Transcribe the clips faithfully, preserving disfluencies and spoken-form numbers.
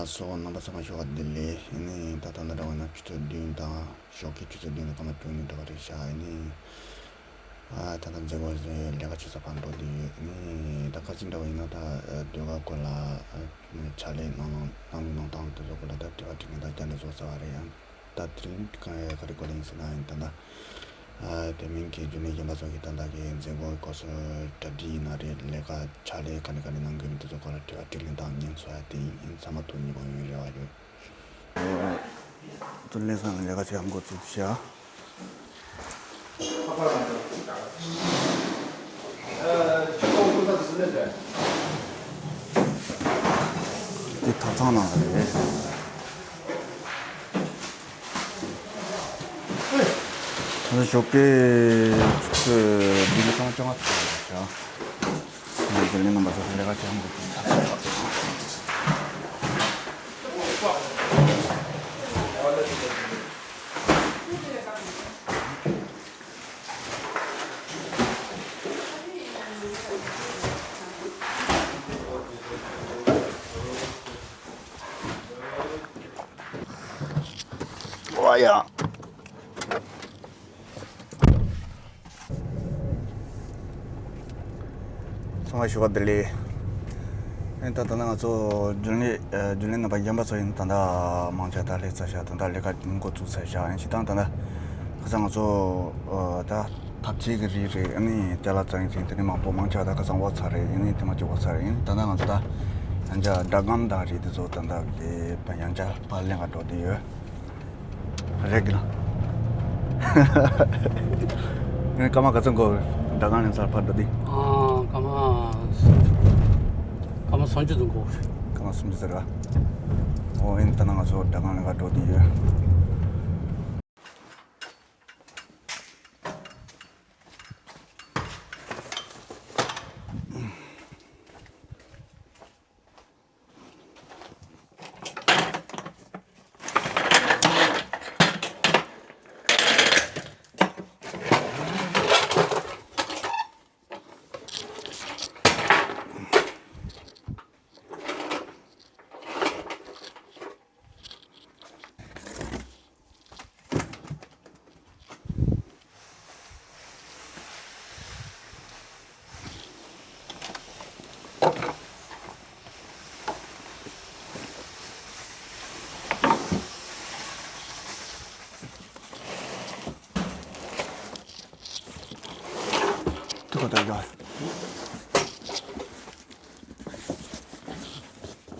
སོགས་རྣམ་པ་ཚང་མ་ཞོགས་པ་བདེ་ལེགས། ཨ་ནི་ད་ལྟ་འདྲ་བ་ན་ཆུ་ཚོད་བདུན་དང་ཞོགས་ཀའི་ཆུ་ཚོད་བདུན་དང་སྐར་མ་བཅུ་གཉིས་འདྲ་བ་རེད་ཤག་ཨ་ནི་ཨ་ད་ལྟ་མཛད་སྒོ་ལས་ཀ་བྱེད་ས་ཕར་འགྲོ་བསྡད་ཡོད། ཨ་ནི་ད་ཁ་སང་འདྲ་བ་ཡིན་ན་ད་ཟློས་གར་སྐོར་ལ་ཕྱག་ལས་གནང་གནང་གནང་ལུགས་གནང་སྟངས་དེ་ཚོ་སྐོར་ལ་ད་དྲི་བ་དྲིས་ལན་དང་བསྐྱར་ཟློས་བཟོ་ཚར་བ་རེད། ཡང་ད་དེ་རིང་ག་ག་རེ་སྐོར་ལ་ཡིན་ཟེར་ན་ཡིན་ད་ལྟ། ཨ་དེ་མིན་གྱི་རྒྱུན་ལས་གཞན་པ་ཚོ་གིས་ད་ལྟ་གི་མཛད་སྒོའི་སྐོར་སོགས་གྲ་སྒྲིག་ཡིན་ན་རེད། ལས་ཀ་ཕྱག་ལས་ག་འདྲ་ག་འདྲ་གནང་གི་ཡོད་མེད་དེ་ཚོ་སྐོར་ལ་དྲི་བ་དྲིས་ལན་དང་སྙན་གསོ་ཡ་དེ་ཡིན། ཚང་མ་ཐུགས་མཉེས་པོ་ཡོང་བའི་རེ་བ་ཡོད། ཨ་ཙུ་ལེ་སང་ལས་ཀ་བྱེད་འགོ་བཙུགས་ཤག་འདི་ཐབ་ཚང་ནང་ལ་རེད། ད་ནི་ཞོགས་ཀའི་ཆུ་ཚོད་བདུན་ཕྲག་བཅོ་ལྔ་ཙམ་ཞག་ང་ཚོ་ལས་རྣམ་པ་ཚོ་ལས་ཀ་བྱེད་འགོ་བཙུགས་ཚར་སོང་། ཨོ་ཡ། ཚང་མ་ཞོགས་པ་བདེ་ལེགས། ཨེ་ད་ལྟ་ན་ང་ཚོ་རྒྱུན་ལས་རྒྱུན་ལས་རྣམ་པ་གཞན་པ་ཚོ་ཡིན་ད་ལྟ་མང་ཆེ་ད་སླེབས་ཚར་ཤག་ད་ལྟ་ལས་ཀ་འགོ་བཙུགས་ཚར་ཤག་ཨེ་སྤྱིར་བཏང་ད་ལྟ་ཁ་སང་ང་ཚོ་ད་འཐབ་ཇུས་ཀྱི་རིགས་རེད། ཨ་ནི་ཅ་ལག་རྩ་འཛིན་དེ་ནས་མང་པོ་མང་ཆེ་བ་ད་ཁ་སང་འོག་ཚར་རེད། ཨ་ནི་དེ་མ་གཅིག་འོག་ཚར་རེད། ཨ་ནི་ད་ལྟ་ང་ཚོ་ད་ཡང་བསྐྱར་སྒྲ་སྒམ་དང་རིགས་དེ་ཚོ་ད་ལྟ་གི་ཡང་བསྐྱར་ཕར་ལེན་ག་འགྲོ་བསྡད་ཡོད། རེད་གི་ལ། ངས་སྐར་མ་ག་ཚོད་འགོར་བས་སྒྲ་སྒམ་ལེན་སར་ཕར་འགྲོ་དུས། ཨ་སྐར་མ་སུམ་ཅུ། སྐར་མ་སུམ་ཅུ་ཙམ་འགོར། སྐར་མ་སུམ་ཅུ་ཙམ་རེད་བ། ཨོ་ཨིན་ད་ནང་ང་ཚོ་སྒྲ་སྒམ་ལེན་ག་འགྲོ་བསྡད་ཡོད།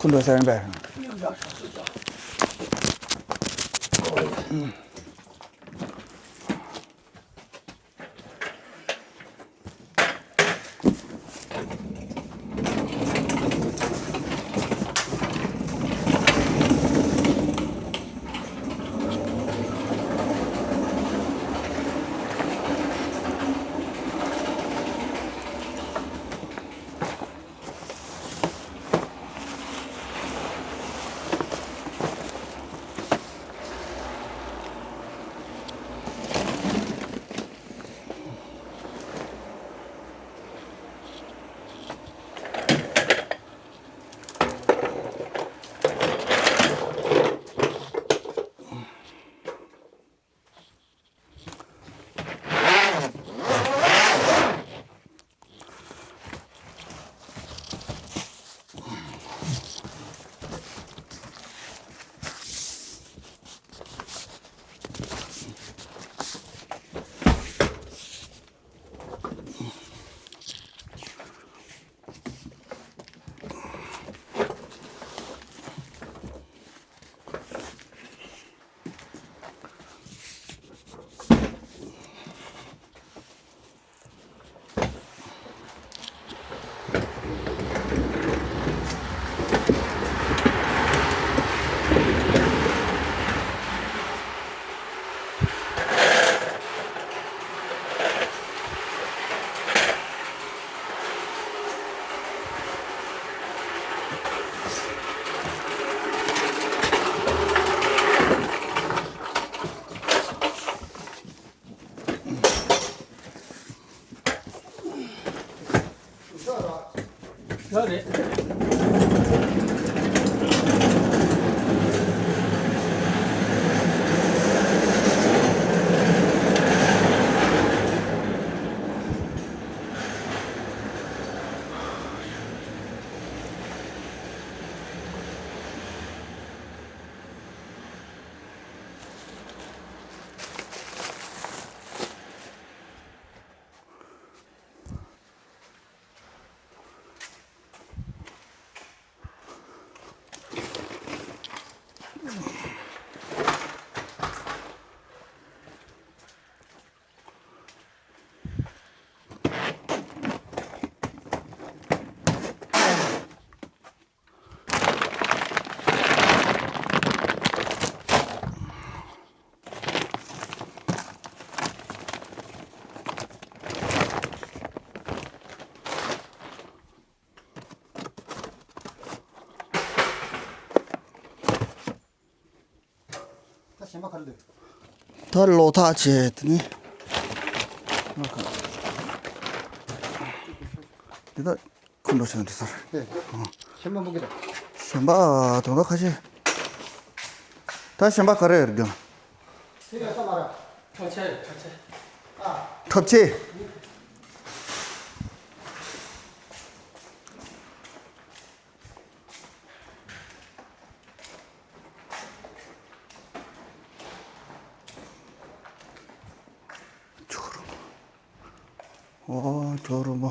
ཁོ་འགྲོ་ས་ཡིན་པས། ཡོད་རེད། ཞེན་པ་ག་རེ་འདུག་ད་ལོག་ཐག་བྱས་དེ་ནི། འདི་ད་ཁོ་འགྲོ་ཆེན་འདི་སར། ཨེ། ཞེན་པ་མུ་གེ་རེད། ཞེན་པ་དོན་དག་ཁ་ཤས། ད་ཞེན་པ་ག་རེ་ཡོད་རྒྱུ། དེ་ཡོད་ས་མ་རེད། ཁྲག་ཆད་ཡོད་ཁྲག་ཆད། ཨ། ཁྲག་ཆད། ཇོ་རུ་མོ། ཨོ་ཇོ་རུ་མོ།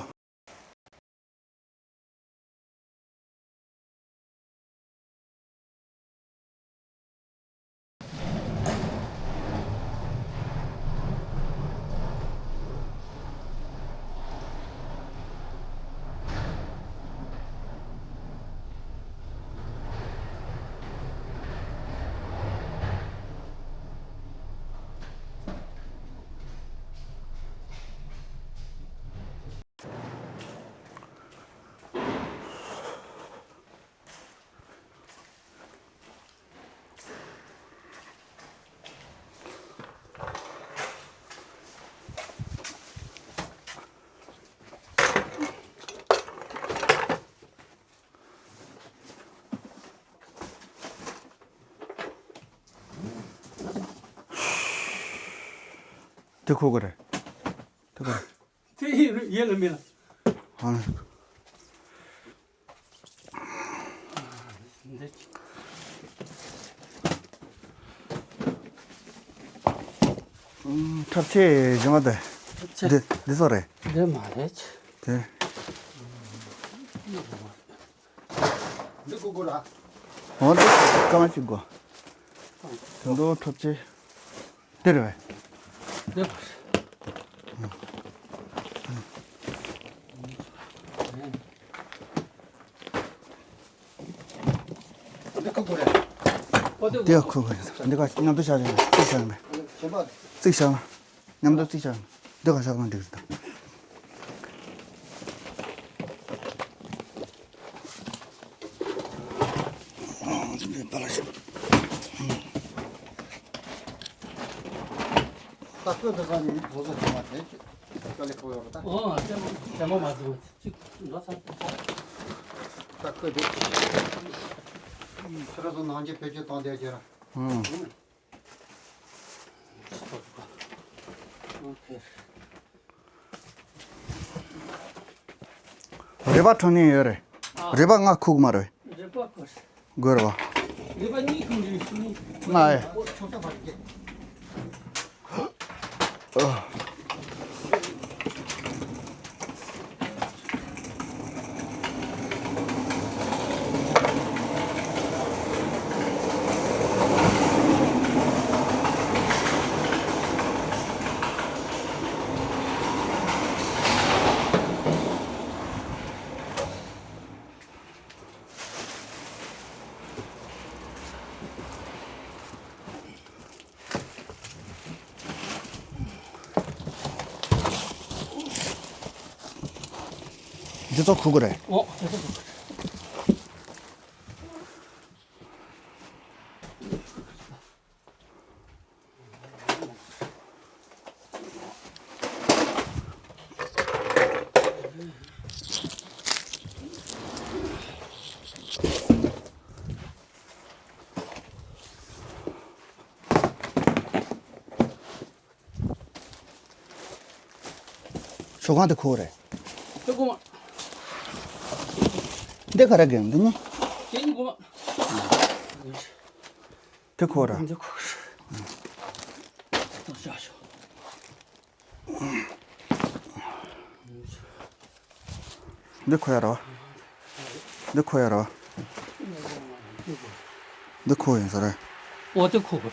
དེ་ཁོ་གི་རེད། དེ་ཁོ་རེད། དེ་ཡིན་རུང་ཡིན་ལ་མིན་ལ། ཧང་། འདི། ཨུམ། འཁྲབ་ཆས་བཞི་མ་དེ། འཁྲབ་ཆས། འདི་འདི་ཚོ་རེད། འདི་མ་རེད། དེ། འདི་གོ་གོ་ར། འོ་འདི་སྐར་མ་གཅིག་གོ། དོན་དུ་འཁྲབ་ཆས། འདི་རེད་པས། འདི་འདི་ཁུག་དགོས་རེད། འདི་ཁུག་དགོས་རེད། འདི་ག་མཉམ་དུ་བཞག་ཡོད་ན་རྩིག་བཞག་ཡོད་མེད། ཞེན་པ། རྩིག་བཞག་ན། མཉམ་དུ་རྩིག་བཞག་ཡོད་ན། འདི་ག་བཞག་ན་འགྲིག་རེད་ད། འདི་པ་ལ་ཞོག་ད་སྐོས་དེ་ཚོ་ནི་བཟོ་བཟོ་བྱུང་བ་དེ་དཀའ་ལས་ཁག་ཡོད་རེད་ད། ཨོ་ལྟད་མོ་ལྟད་མོ་མ་བཟོ་ཅིག་འགྲོ་ཚར་ད། ད་སྐོས་དེ་ཁྱེད་རང་ཚོ་ནང་ཆེན་བེད་སྤྱོད་བཏང་བསྡད་རྒྱུ་ར། ཨང་། ཨོ་ཁེ། རུས་པ་འཕྲོ་ནི་ཡོད་རེད། ཨ། རུས་པ་ལྔ་ཁུག་མ་རེད། རུས་པ་ཁུག་དགོས་རེད་བ། རུས་པ་གཉིས་ཁུག་རེད་གཉིས། ལྔ་ཨེ། ཨ། འདི་ཚོ་ཁུག་གི་རེད། ཨོ། འདི་ཚོ་ཁུག་གི་རེད། ཞོགས་ཁང་དེ་ཁོ་རེད། དེ་ཁོ་མ། འདི་ག་རེ་གན་འདི་ནི། དེ་ནི་ཁོ་མ། དེ་ཁོ་ར། འདི་ཁོ་ར། ད་བཞག་ཤོག་འདི་ཁོ་ཡ་ར། འདི་ཁོ་ཡ་ར། འདི་ཁོ་ཡིན་ས་རེད། འོ་དེ་ཁོ་གོ།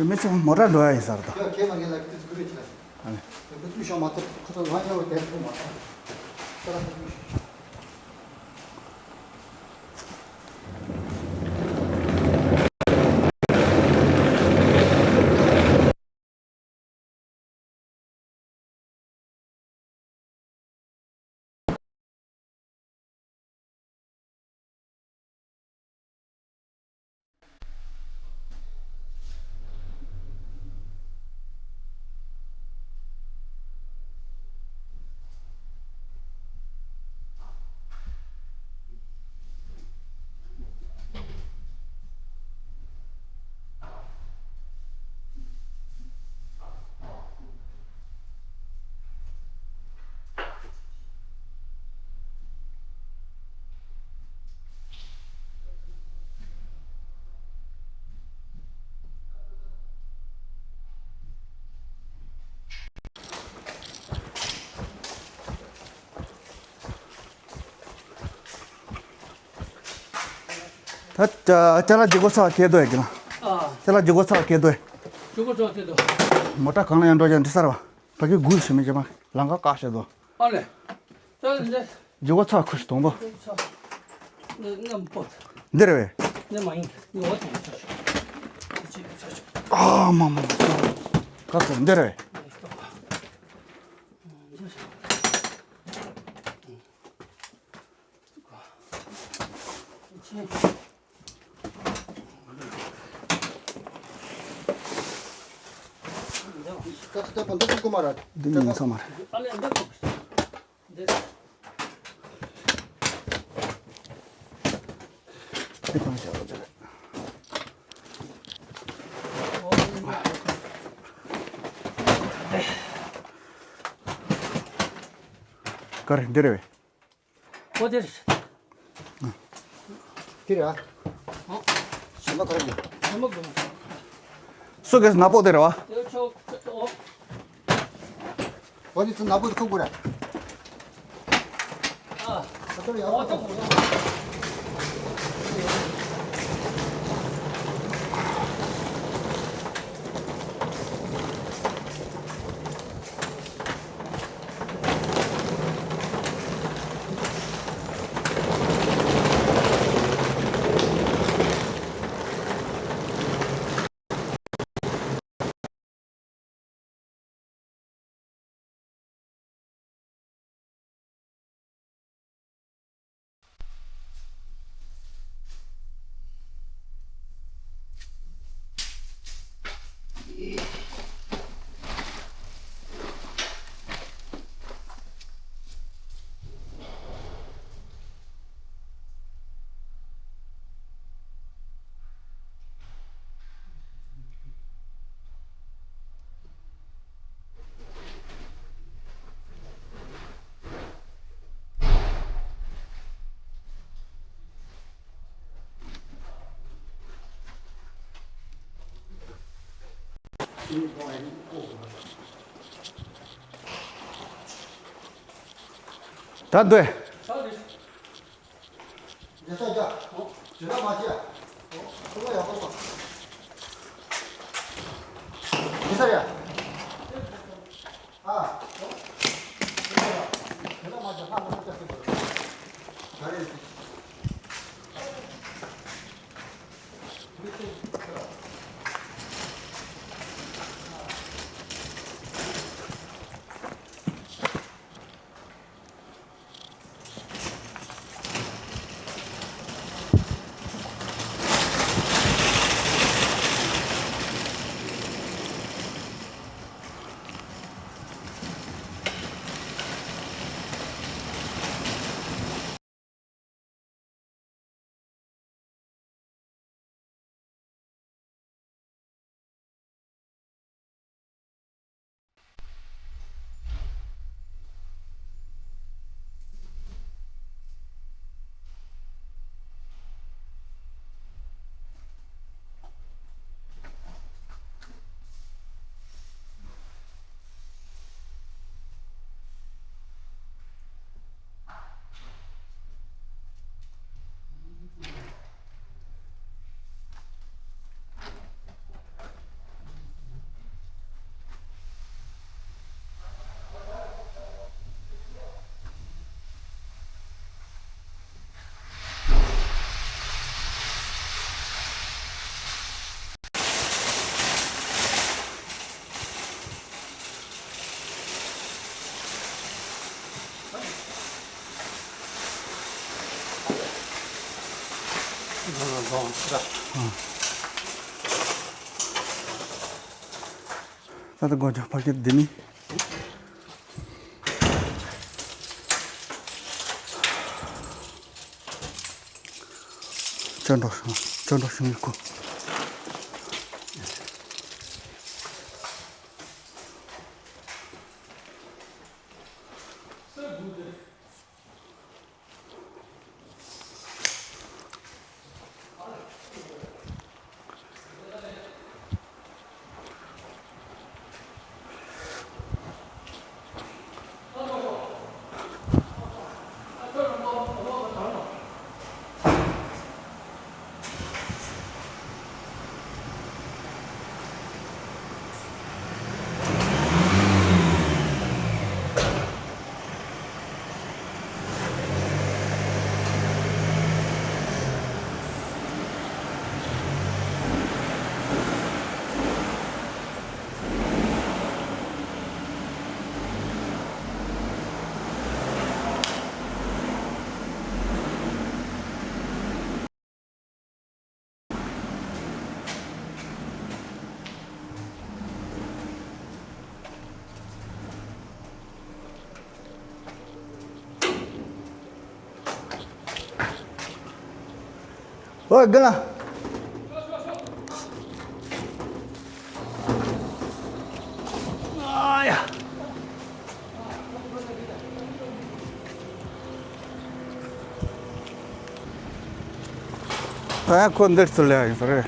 མི་ཚོ་མོ་ཊ་འགྲོ་ཡ་ཡིན་ས་རེད་ད། ཡ་ཁྱེད་མ་ངེད་ལ་ཁི་ཏི་ཚུ་ཀུ་རེ་ཆ། ཨ་ནི། ཁི་ཏི་ཤོ་མ་ཐུབ་ཁོ་ཚོ་ང་ཡོང་བའི་དེབ་ཐུབ་མ་ཐུབ། ཁྱེད་ལ་ཁི་ཏི། ད་ཅ་ཅ་ལག་ཇི་གོ་ཚ་བ་ཁྱེད་དོ་ཡ་གི་ལ། ཨ། ཅ་ལག་ཇི་གོ་ཚ་བ་ཁྱེད་དོ་ཡ། ཇི་གོ་ཚ་བ་ཁྱེད་དོ། མོ་ཊ་གང་ལ་ཡང་འགྲོ་ཀྱང་འདྲི་སར་བ། ད་གི་འགུལ་ཞིག་མི་བྱེད་མ་ལང་ཀ་བཀག་བྱེད་དོ། ཨ་ལེ། ད་ལེ། ཇི་གོ་ཚ་བ་ཁུ་ཞིག་དོང་པོ། ཚ། ནི་ནམ་པོ། འདི་རེད་བས། ནི་མ་ཡིན། ནི་འོ་དེ་ཚ་ཆུ། ཨ་མ་མ་མ། ཀ་ཀ་འདི་རེད་བས། ཀ་ཚ་ད་པ་འདི་ཀུ་མ་ར། འདི་ཉིན་ཚང་མ་རེད། འདི་གང་བྱ་བ་ཅི་རེད། ག་རེ་འདི་རེད་བས། ཨོ་དེ་རེད། དེ་རེད་ཨ། ཨོ། ཞེ་མ་ག་རེ་ཡིན། ཞེ་མ་ག་རེ། སུ་གེ་ནག་པོ་དེ་རེད་བ། དེ་ཆོ་ཨོ། ཨོ་དེ་ཚོ་ནག་པོ་དེ་ཁུག་དགོས་རེད། ཨ། ད་ལྟ་ཡང་ཨོ་ད་གོ་ད། ད་འདོད། ད་ལྟ་དགོན་ཆེན་ཕ་གི་འདི་ནི། ཅོན་ཀྲོའུ་ཞང་། ཅོན་ཀྲོའུ་ཞང་གི་སྐུ། ཨོ་རྒན་ལགས། ཨ་ཡ། ད་ཡང་ཁོ་འདིར་ཚུར་ལས་ཡིན་ས་རེད།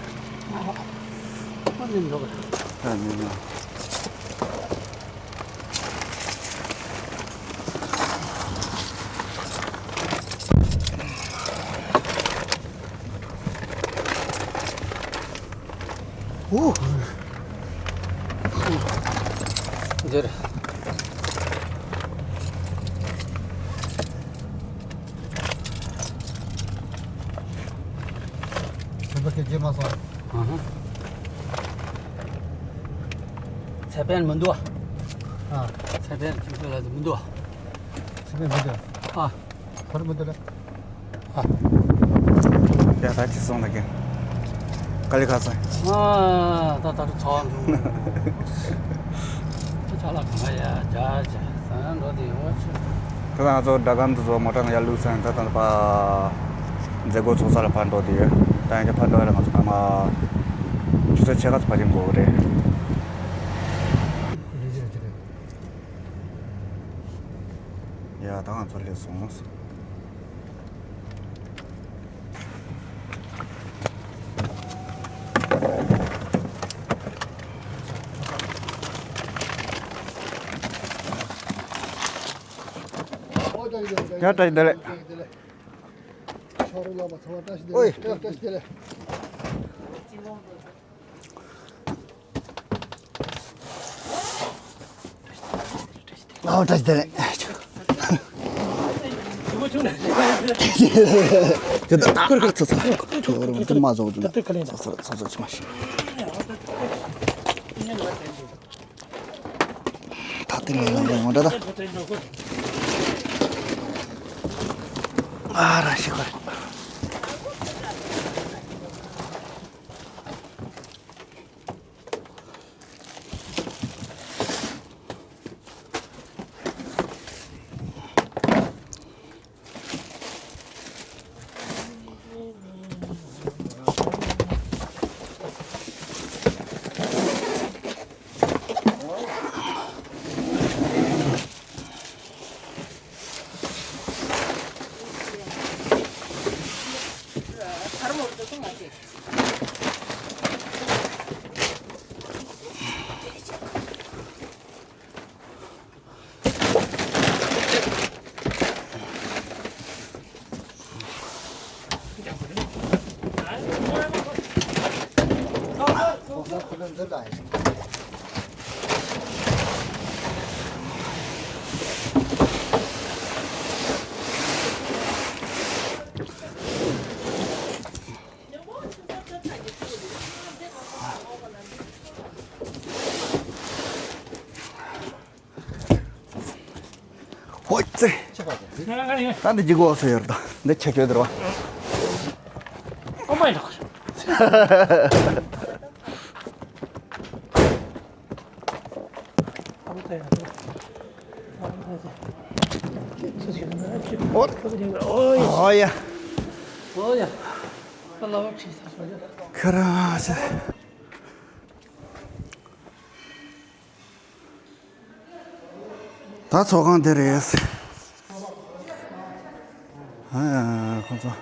ཨ་ནི་འགྲོ་གི། ཨ་ནི་ན། འོ། འདིར། ཁྱོད་ཚོ་སྐད་ཆ་མ་སོང་། ཨ་ཧ། ཚད་པན་མི་འདུག་ཨ། ཨ། ཚད་པན་ཁྱོད་ཚོ་ལ་མི་འདུག་ཨ། ཚད་པན་མི་འདུག་ཨ། ཨ། ག་རེ་མི་འདུག་ལ། ཨ། ཡ་ད་ཅི་སོང་ལ་གན། དཀའ་ལས་ཁག་སོང་། ཨ། ད་ད་རུ་ཚོགས་འདུག་ཅ་ལག་གང་ཡ་ཇ་ཇ་ཟ་འགྲོ་དེ་ཡོད་ཆུ། ད་ང་ཚོ་སྦྲག་སྒམ་དུ་ཚོ་མོ་ཊ་ནང་ཡར་བླུགས་ཚར་ད་ད་ཕ་མཛད་སྒོ་ཚོགས་ས་ལ་ཕར་འགྲོ་དེ་ཡོད། ད་ཡང་ཅི་ཕར་འགྲོ་ཡ་ལ་ང་ཚོ་ཕ་མ་ཆུ་ཚོད་ཕྱེད་ཀ་ཚོ་ཕ་ཅིང་འགོར་གི་རེད། ཡ་ད་ང་ཚོ་སླེབས་སོང་། ཡ་བཀྲ་ཤིས་བདེ་ལེགས། ཨོའི། བཀྲ་ཤིས་བདེ་ལེགས། ཨོ་བཀྲ་ཤིས་བདེ་ལེགས། ཇི་ལྟར་ད་ཚོ་ཚོ་ཁྱོད་རང་དེ་མ་བཟོ་འདུག་ཚོ་ཚོ་ཚོ་ཚོ་ཆི་མ་ཤི། ད་དེ་ལས་ལ་ཡོང་འདྲ་ད། ཨ་ར་ཤི་ཁར། ཧོ་ཙེ། ད་འདི་ཅི་གོ་སོ་ཡོད་ད། འདི་ཆེ་ཁྱོད་དེར་བ། ཨོ་ ཨོ་ཡ། ཨོ་ཡ། ཨོ་ཡ། ཁྱོད་རང་ཨ་ཅེ། ད་ཚོགས་ཁང་དེ་རེད། ཨ་ཡ། ཁོང་ཚོ་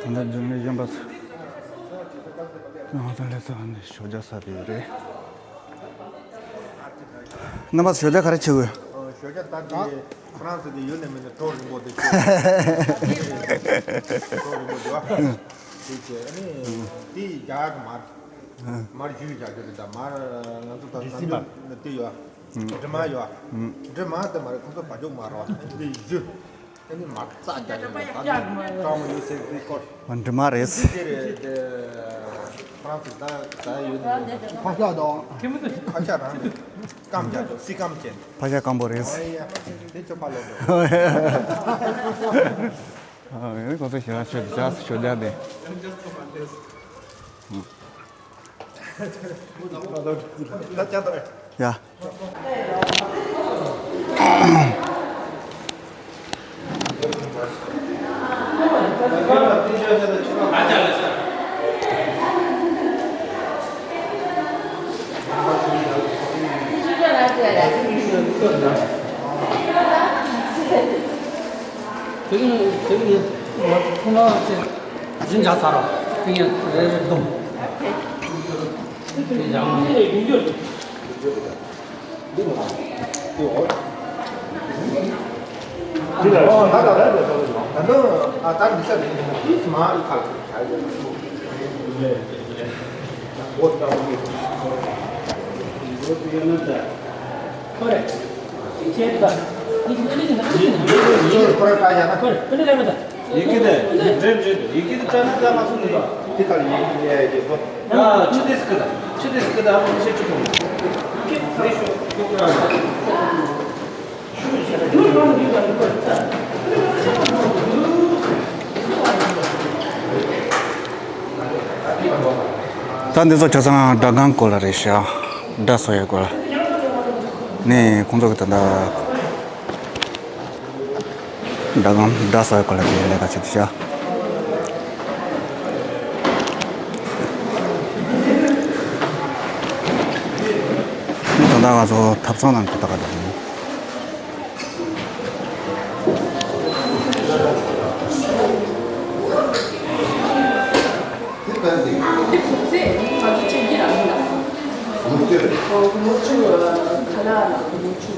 ད་ལྟ་རྒྱུན་ལས་གཞོན་པ་ཚོ་ཁོང་ཚོ་སླེབས་ཚར་ནས་ཞོགས་ཇ་ཟ་བསྡད་ཡོད་རེད། རྣམ་པ་ཚོ་ཞོགས་ཇ་ག་རེ་བྱེད་དགོས། ཞོགས་ཇ་ད་དེ་ཧྥ་རན་སི་དེ་ཡོད་ནས་མེད་ནས་གྲོགས་རིང་པོ་དེ་ཤོད། གྲོགས་རིང་པོ་དེ་བ། དེ་བྱས་ཨ་ནི་དེ་རྒྱ་གར་གི་མར། མར་བཞུ་རྒྱག་རྒྱུ་རེད། ད་མར་ང་ཚོ་ད་ལྡི་སི་ནམ་མར་རྒྱུན་དེ་ཡོད། འབྲི་མར་ཡོད། འབྲི་མར་དེ་མ་རེད། ཁོ་ཚོ་བ་ཕྱུགས་མར་རོ། འདི་བཞུ། ཨ་ནི་མར་རྩ་རྒྱག་རྒྱུ་རེད། ད་ལྟ་སྤྲང་བོ་ཡོད་ཟེར་དེ་སྐོར། འབྲི་མར་རེད། འདི་དེ་རེད། དེ་ཧྥ་རན་སི་ད་ད་ཡོད་ནི་ཕག་ཤ་དང་། ཕག་ཤ་རང་རེད། སྐམ་རྒྱག་རྒྱུ། སི་སྐམ་བྱས། ཕག་ཤ་སྐམ་པོ་རེད། ཨ་ཡ། དེ་ཁྱོད་ཕ་ལོག་འགྲོ། ཨ་ཡ། ཁོ་ཚོ་ཞེ་དྲག་ཤོད་ཤོད་ཤོད་རྒྱག་དེ། ཡ། དེ་གི་དེ་གི་ང་ཚོ་ཚོང་ལ་དེ་བཞིན་བྱ་ཚར་རོ། དེ་ཡང་རེ་རེ་བསྡོམས། དེ་ཡང་། ད་འདི་ཚོ་ཆ་ཚང་སྒྲ་སྒམ་སྐོར་ལ་རེད་ཤག་སྒྲ་བཟོ་ཡའི་སྐོར་ལ། ནས་ཁོང་ཚོ་གི་ད་ལྟ་སྒྲ་སྒམ་སྒྲ་བཟོ་ཡའི་སྐོར་ལ་དེ་ལས་ཀ་བྱེད་དུ་ཤག་ད་ལྟ་ང་ཚོ་ཐབ་ཚང་ནང་གི་ད་ག་འདུག་འདི་བུ་ཚེ་ང་ཚོ་ཆེ་གི་རང་ཡིན་ལ། ནུབ་ཆུ། ཨོ་ནུབ་ཆུ། ཁ་ལག་ལ་ནུབ་ཆུ།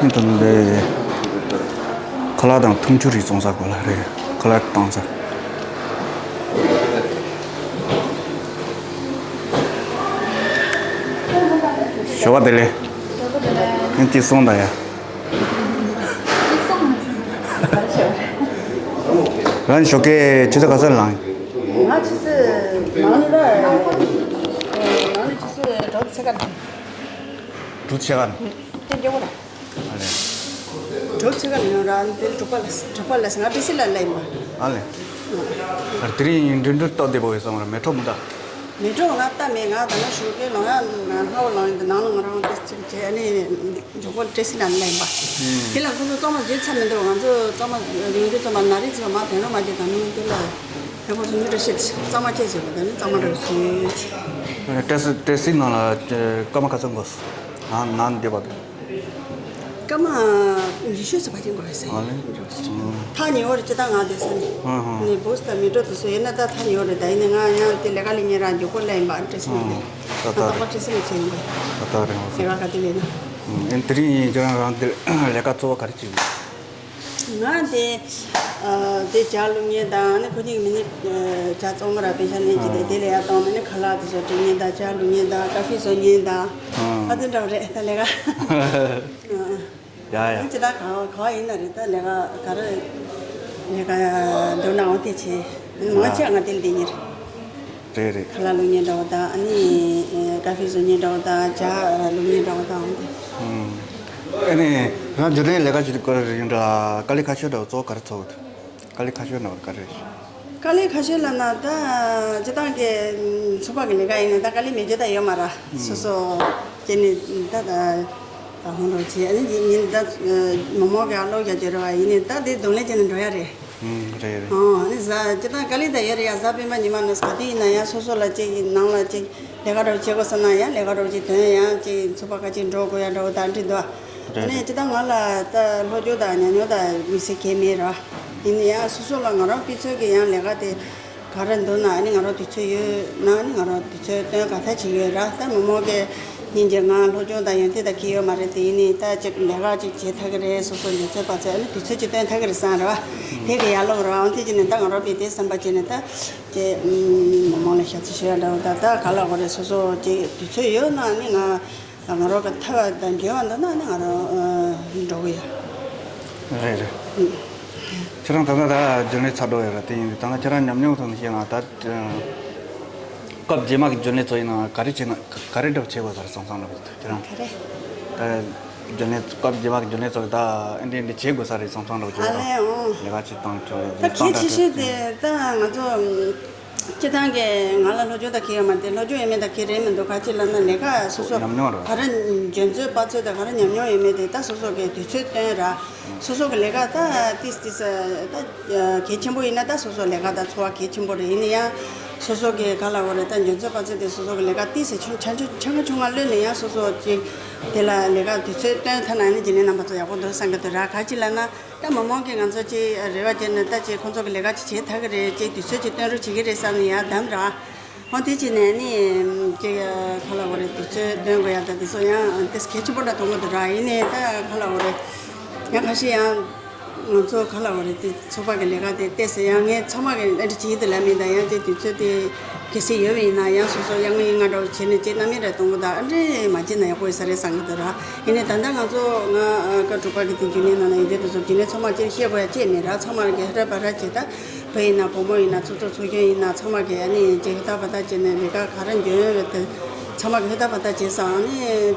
ཨིན་ཐོན་ལེ། ཁ་ལག་དང་འཐུང་ཆུ་རིགས་བཙོང་ས་གོ་ལ་རེད། ཁ་ལག་བཏང་ས། ཞོགས་པ་བདེ་ལེགས། ཨིན་ཏི་སོང་ད་ཡ། རང་ཞོགས་ཀས་ཆུ་ཚོད་ག་ཚོད་ལངས། ང་ཆུ་ཚོད་ནང་ལ་ནང་ལ་ཆུ་ཚོད་དྲུག་ཚེ་ག་ལ། དྲུག་ཚེ་ག་ལ། དེ་འདྲ་བོ་ལ། ཨ་ལེ། དྲུག་ཚེ་ག་ལ་ཡོང་ར་དེ་དྲུག་པ་ལ་དྲུག་པ་ལ་ང་ཏི་སི་ལ་ལ་ཡིན་པ། ཨ་ལེ། ཨ་དེ་རིང་འགྲིམ་འགྲུལ་སྟབས་བདེ་པོ་ཡོད་བསམ་ར་མེ་ཊོ་མི་འདའ། མེ་ཊོ་ང་ལྟ་མེད། ང་ད་ནང་ཞོགས་ཀས་ལངས་ཡ་ང་སྔ་བོ་ལངས་ཡིན། ད་ནང་ལ་ང་རང་ཏི་སི་ཅིག་བྱས་ནས། མགྱོགས་པོ་ཏི་སི་ལ་ལེན་པ། དེ་ལ་ཁོ་ཚོ་གཙང་མ་བཟོས་ཚར་མི་འདུག་ང་ཚོ་གཙང་མ་ཡོང་དུས་ཙམ་པ་ན་རིགས་ཚོ་མ་དེ་ནོ་མ་དེ་ད་ནི་དེ་ལ་ཧེ་ཁོ་ཚོ་མི་འདྲ་ཤེས་གཙང་མ་བྱས་བཟོས་པ། ད་ནི་གཙང་མ་འདྲ་བཟོས། ཏི་སི་ཏི་སི་ནང་ལ་སྐར་མ་ག་ཚོད་འགོར་སོང་། ནང་ནང་འདེབས་པ། སྐར་མ་ཉི་ཤུ་ཙམ་ཕལ་ཆེར་འགོར་ཡོད་ས་ཡིན། ཨ་ལེ། ཐག་ཉེ་བོ་རེད། སྤྱིར་བཏང་ང་བསྡད་ས་ནི། ཨ་ཧ། ནི་བུ་སི་དང་མེ་ཊོ་དེ་ཚོ་ཡིན་ན་ད་ཐག་ཉེ་བོ་རེད། ད་ཡིན་ནའི་ང་ཡང་དེ་ལས་ཀ་ལས་ཉེ་རང་མགྱོགས་པོ་སླེབས་ཡིན་པ། ཏི་སི་ནང་དེ། ད་ད་ང་རྟག་པར་ཏི་སི་ནས་ཚོད་ཡིན་པ། ད་ད་རེད། ལས་ཀ་ག་དེ་ལས་ན། ཨ་དེ་རིང་ཁྱེད་རང་རང་དེ་ལས་ཀ་གཙོ་བོ་ག་རེ་བྱེད་ཀྱི་ཡོད། ང་དེ་ཨ་དེ་ཇ་བླུག་མཁན་དང་ནི་ཁོ་གཉིས་ཀྱི་མི་ནི་ཇ་བཙོང་གི་ར་པེ་ཤ་ནས་ཅི་དེ་དེ་ལས་ཡར་བཏང་ནས་ནི་ཁ་ལག་དེ་ཚོ་སྒྲིག་མཁན་དང་། ཇ་བླུག་མཁན་དང་། ཀ་ཧྥེ་བཟོ་མཁན་དང་། ཨ་དེ་འདྲ་བ་རེད་ད་ལས་ཀ། ཡ་ཡ། ཅི་ད་ག་ག་ཡིན་ན་རེད། ད་ལས་ཀ་ག་རེ་ལས་ཀ་འདུག་ན་འོ་དེ་བྱེད། མང་ཆེ་ང་དེ་ལས་ཉེར། རེད་རེད། ཁ་ལག་བླུག་མཁན་འདྲ་བོ་དང་། ཨ་ནི་ཀ་ཧྥེ་བཟོ་མཁན་འདྲ་བོ་དང་། ཇ་བླུག་མཁན་འདྲ་བོ་དང་། འོ་དེ། ཨུམ། ཨ་ནི་རང་འཇོན་ནས་ལས་ཀ་བྱེད་དུས་སྐོར་ཡིན་འདྲ། དཀའ་ལས་ཁག་ཤོས་འདྲ་བོ་གཙོ་བོ་ག་རེ་ཚོར་གི་འདུག་དཀའ་ལས་ཁག་ཤོས་འདྲ་བོ་ག་རེ་རེད། དཀའ་ལས་ཁག་ཤོས་ལབ་ན་ད་སྤྱིར་བཏང་གི་ཚོགས་པ་གི་ལས་ཀ་ཡིན་ན་ད་དཀའ་ལས་མེད་རྒྱུ་ད་ཡོད་མ་རེད། སོ་སོ་བྱས་ནས་ད་ད་ད་ཧོན་རོགས་བྱས། ཨ་ནི་ཡིན་ད་མོག་མོག་གི་ཨ་ལོ་རྒྱག་རྒྱུ་རེད་བ། ཡིན་ནས་ད་དེ་གདོང་ལེན་བྱས་ནས་འགྲོ་ཡ་རེད། ཨུམ། རེད་རེད། ཨོ། ཨ་ནི་གཟའ་སྤྱིར་བཏང་དཀའ་ལས་ད་ཡོད་རེད་ཡ། གཟའ་སྤེན་པ་ཉི་མ་ནས་ག་དུས་ཡིན་ན་ཡང་སོ་སོ་ལ་ཅིག་ནང་ལ་ཅིག་ལས་ཀ་འདྲ་བོ་བྱེད་དགོས་ས་ན་ཡང་ལས་ཀ་འདྲ་བོ་ཅིག་ཐོན། ཡང་ཅིག་ཚོགས་པ་ཁ་ཅིག་འགྲོ་དགོས་ཡ་འདྲ་བོ་ད་འདྲི་འདུག་རེད་ཨ་ནི་རེད། སྤྱིར་བཏང་ང་ལ་ད་སློབ་སྦྱོང་དང་ཉམས་མྱོང་དང་དམིགས་བསལ་གང་ཡང་མེད་ར། ཡིན་ན་ཡང་སོ་སོ་ལ་ང་རང་སྤུས་ཚད་ཀྱི་ཡང་ལས་ཀ་དེ་ག་རེ་འདུག་ན། ཨ་ནི་ང་རང་དུས་ཚོད་ཡོད་ན་ཨ་ནི་ང་རང་དུས་ཚོད་བཏོན་ག་ཐག་ཆོད་ཡོད་ར། ད་མི་མང་གི་སྙིང་རྗེ། ང་སློབ་སྦྱོང་དང་ཡོན་ཏན་དང་གང་ཡང་ཡོད་མ་རེད་དེ། ཡིན་ནའི་ད་ཅིག་ལས་ཀ་ཅིག་བྱེད་ཐུབ་ཀྱི་རེད། སོ་སོ་འཇོན་ཚོད་དཔག་ཚོད་ཨ་ནི་དུས་ཚོད་ཅིག་བཏོན་ཐུབ་ཀྱི་རེད་བསམ་ར། དེ་གི་ཡར་ལོག་ར། འོ་དེ་བྱས་ནས་ད་ང་རང་པའི་དེ་བསམ་པ་བྱས་ནས་ད་ཅིག་མི་མང་ལ་ཞབས་ཕྱི་ཞུ་ཡ་འདྲ་བོ་ད་ད་ག་ལ་འོ་རེད། སོ་སོ་ཅིག་དུས་ཚོད་ཡོད་ན་ཨ་ནི་ང་ང་རང་གི་ཐབས་དང་འགྱུར་བ་འདུག་ན་ཨ་ནི་ང་རང་འགྲོ་གི་ཡོད། རེད་རེད། ཁྱེད་རང་ད་ལྟ་ད་འཇོན་ལས་ཚར་འགྲོ་ཡོད་ར། དེ་ཡིན་དུས་ད་ལྟ་ཁྱེད་རང་ཉམས་མྱོང་ཐོག་ནས་བཤད་ན་ད། སྐབས་རྗེས་མ་གི་འཇོན་ལས་ཚོ་ཡིན་ན་ག་རེ་བྱེད་ན་ག་རེ་འདྲ་བོ་བྱེད་དགོས་ས་རེད་བསམ་བསམ་འདྲ་བོ་ཁྱེད་རང་། ག་རེ། ད་འཇོན་ལས་སྐབས་རྗེས་མ་གི་འཇོན་ལས་ཚོ་ད་ཨེ་འདྲ་འདྲ་བྱེད་དགོས་ས་རེད་བསམ་བསམ་འདྲ་བོ་ཨ་བྱེད་ལེ། ཨོ། ལས་ཀ་བྱེད་སྟངས་ཁྱོད་ད་གལ་ཆེ་ཤོས་དེ་ད་ང་ཚོ་སྤྱིར་བཏང་གི་ང་ལ་སློབ་སྦྱོང་ད་གི་ཡོད་མ་རེད། སློབ་སྦྱོང་ཡོད་མེད་ད་གི་རེད་མི་འདུག་ག་ཅི་ལབ་ན་ལས་ཀ་སོ་སོ་ཉམས་མྱོང་རེད། ག་རེ་འཇོན་ཚོད་དཔག་ཚོད་ད་ག་རེ་ཉམས་མྱོང་ཡོད་མེད་དེ་ད་སོ་སོ་གི་དུས་ཚོད་བཏོན་ར། སོ་སོ་གི་ལས་ཀ་ད་ཏིས་ཏིས་ད་གལ་ཆེན་པོ་ཡིན་ན་ད་སོ་སོ་ལས་ཀ་ད་འཚོ་བ་གལ་ཆེན་པོ་རེད། ཡིན་ན་ཡང་སོ་སོ་གི་ག་ལ་འོ་རེད། ད་འཇོན་ཚོད་དཔག་ཚོད་དེ་སོ་སོ་གི་ལས་ཀ་ཏིས་ཆུང་ཆུང་ཆུང་ཆུང་ཆུང་ང་ལོན་ནས་ཡང་སོ་སོ་ཅིག་དེ་ལ་ལས་ཀ་དུས་ཚོད་བཏོན་ཐུབ་ན་ནི་རྗེས་ལས་རྣམ་པ་ཚོ་ཡག་པོ་འདུག་བསམ་གི་འདུག་ར། ག་ཅི་ལབ་ན་ད་མི་མང་གི་ང་ཚོ་ཅིག་རེ་བ་བྱས་ནས་ད་ཅིག་ཁོང་ཚོ་གི་ལས་ཀ་ཅིག་བྱེད་ཐུབ་གི་རེད། ཅིག་དུས་ཚོད་ཅིག་བཏོན་རོགས་བྱེད་ཀྱི་རེད་བསམ་ནས་ཡར་བདམས་ར། འོ་དེ་བྱས་ནས་ནི་ཅིག་ག་ལ་འོ་རེད། དུས་ཚོད་འདོན་དགོས་ཡ་ད་དེ་ཚོ་ཡང་དེ་གལ་ཆེན་པོ་འདྲ་མཐོང་གི་འདུག་ར། ཡིན་ནའི་ད་ག་ལ་འོ་རེད། ཡང་ཁ་ཤས་ཡང་ང་ཚོ་ག་ལ་འོ་རེད། དེ་ཚོགས་པ་གི་ལས་ཀ་དེ་ཏོག་ཙམ་ཡང་ངས་ཚང་མ་གི་ཨ་འདྲ་བྱེད་ཀྱི་འདུག་ལབ་མིན་ད་ཡང་དེ་དུས་ཚོད་དེ་གལ་སྲིད་ཡོད་པ་ཡིན་ན་ཡང་སོ་སོ་ཡང་ངའི་ང་འདྲ་བོ་བྱས་ནས་ཅིག་རྣམ་གཡེང་འདྲ་གཏོང་གི་འདུག་ཨ་འདྲ་མ་བྱས་ན་ཡག་པོ་ཡོད་ས་རེད་བསམ་གི་འདུག་ར། ཡིན་ནའི་ད་ལྟ་ང་ཚོ་ང་ཨ་བཀའ་དྲུག་པ་གི་དེ་རྒྱུན་ལས་ནང་ན་ཡོད་རྒྱུ་དེ་ཚོ་རྒྱུན་ལས་ཚང་མ་ཅིག་བཤད་དགོས་ཡ་ཅིག་མེད་ར། ཚང་མ་གི་ཧ་ར་པ་ར་ཅིག་ད། བུ་ཡིན་ན་བུ་མོ་ཡིན་ན་ཚོགས་གཙོ་ཚོགས་གཞོན་ཡིན་ན་ཚང་མ་གིས་ཨ་ནི་ཅིག་ཧུར་ཐག་འབད་ཐག་བྱས་ནས་ལས་ཀ་ག་རེ་འཇོན་ཡོད་དེ་ཚང་མ་གིས་ཧུར་ཐག་འབད་ཐག་བྱས་སོང་། ཨ་ནི་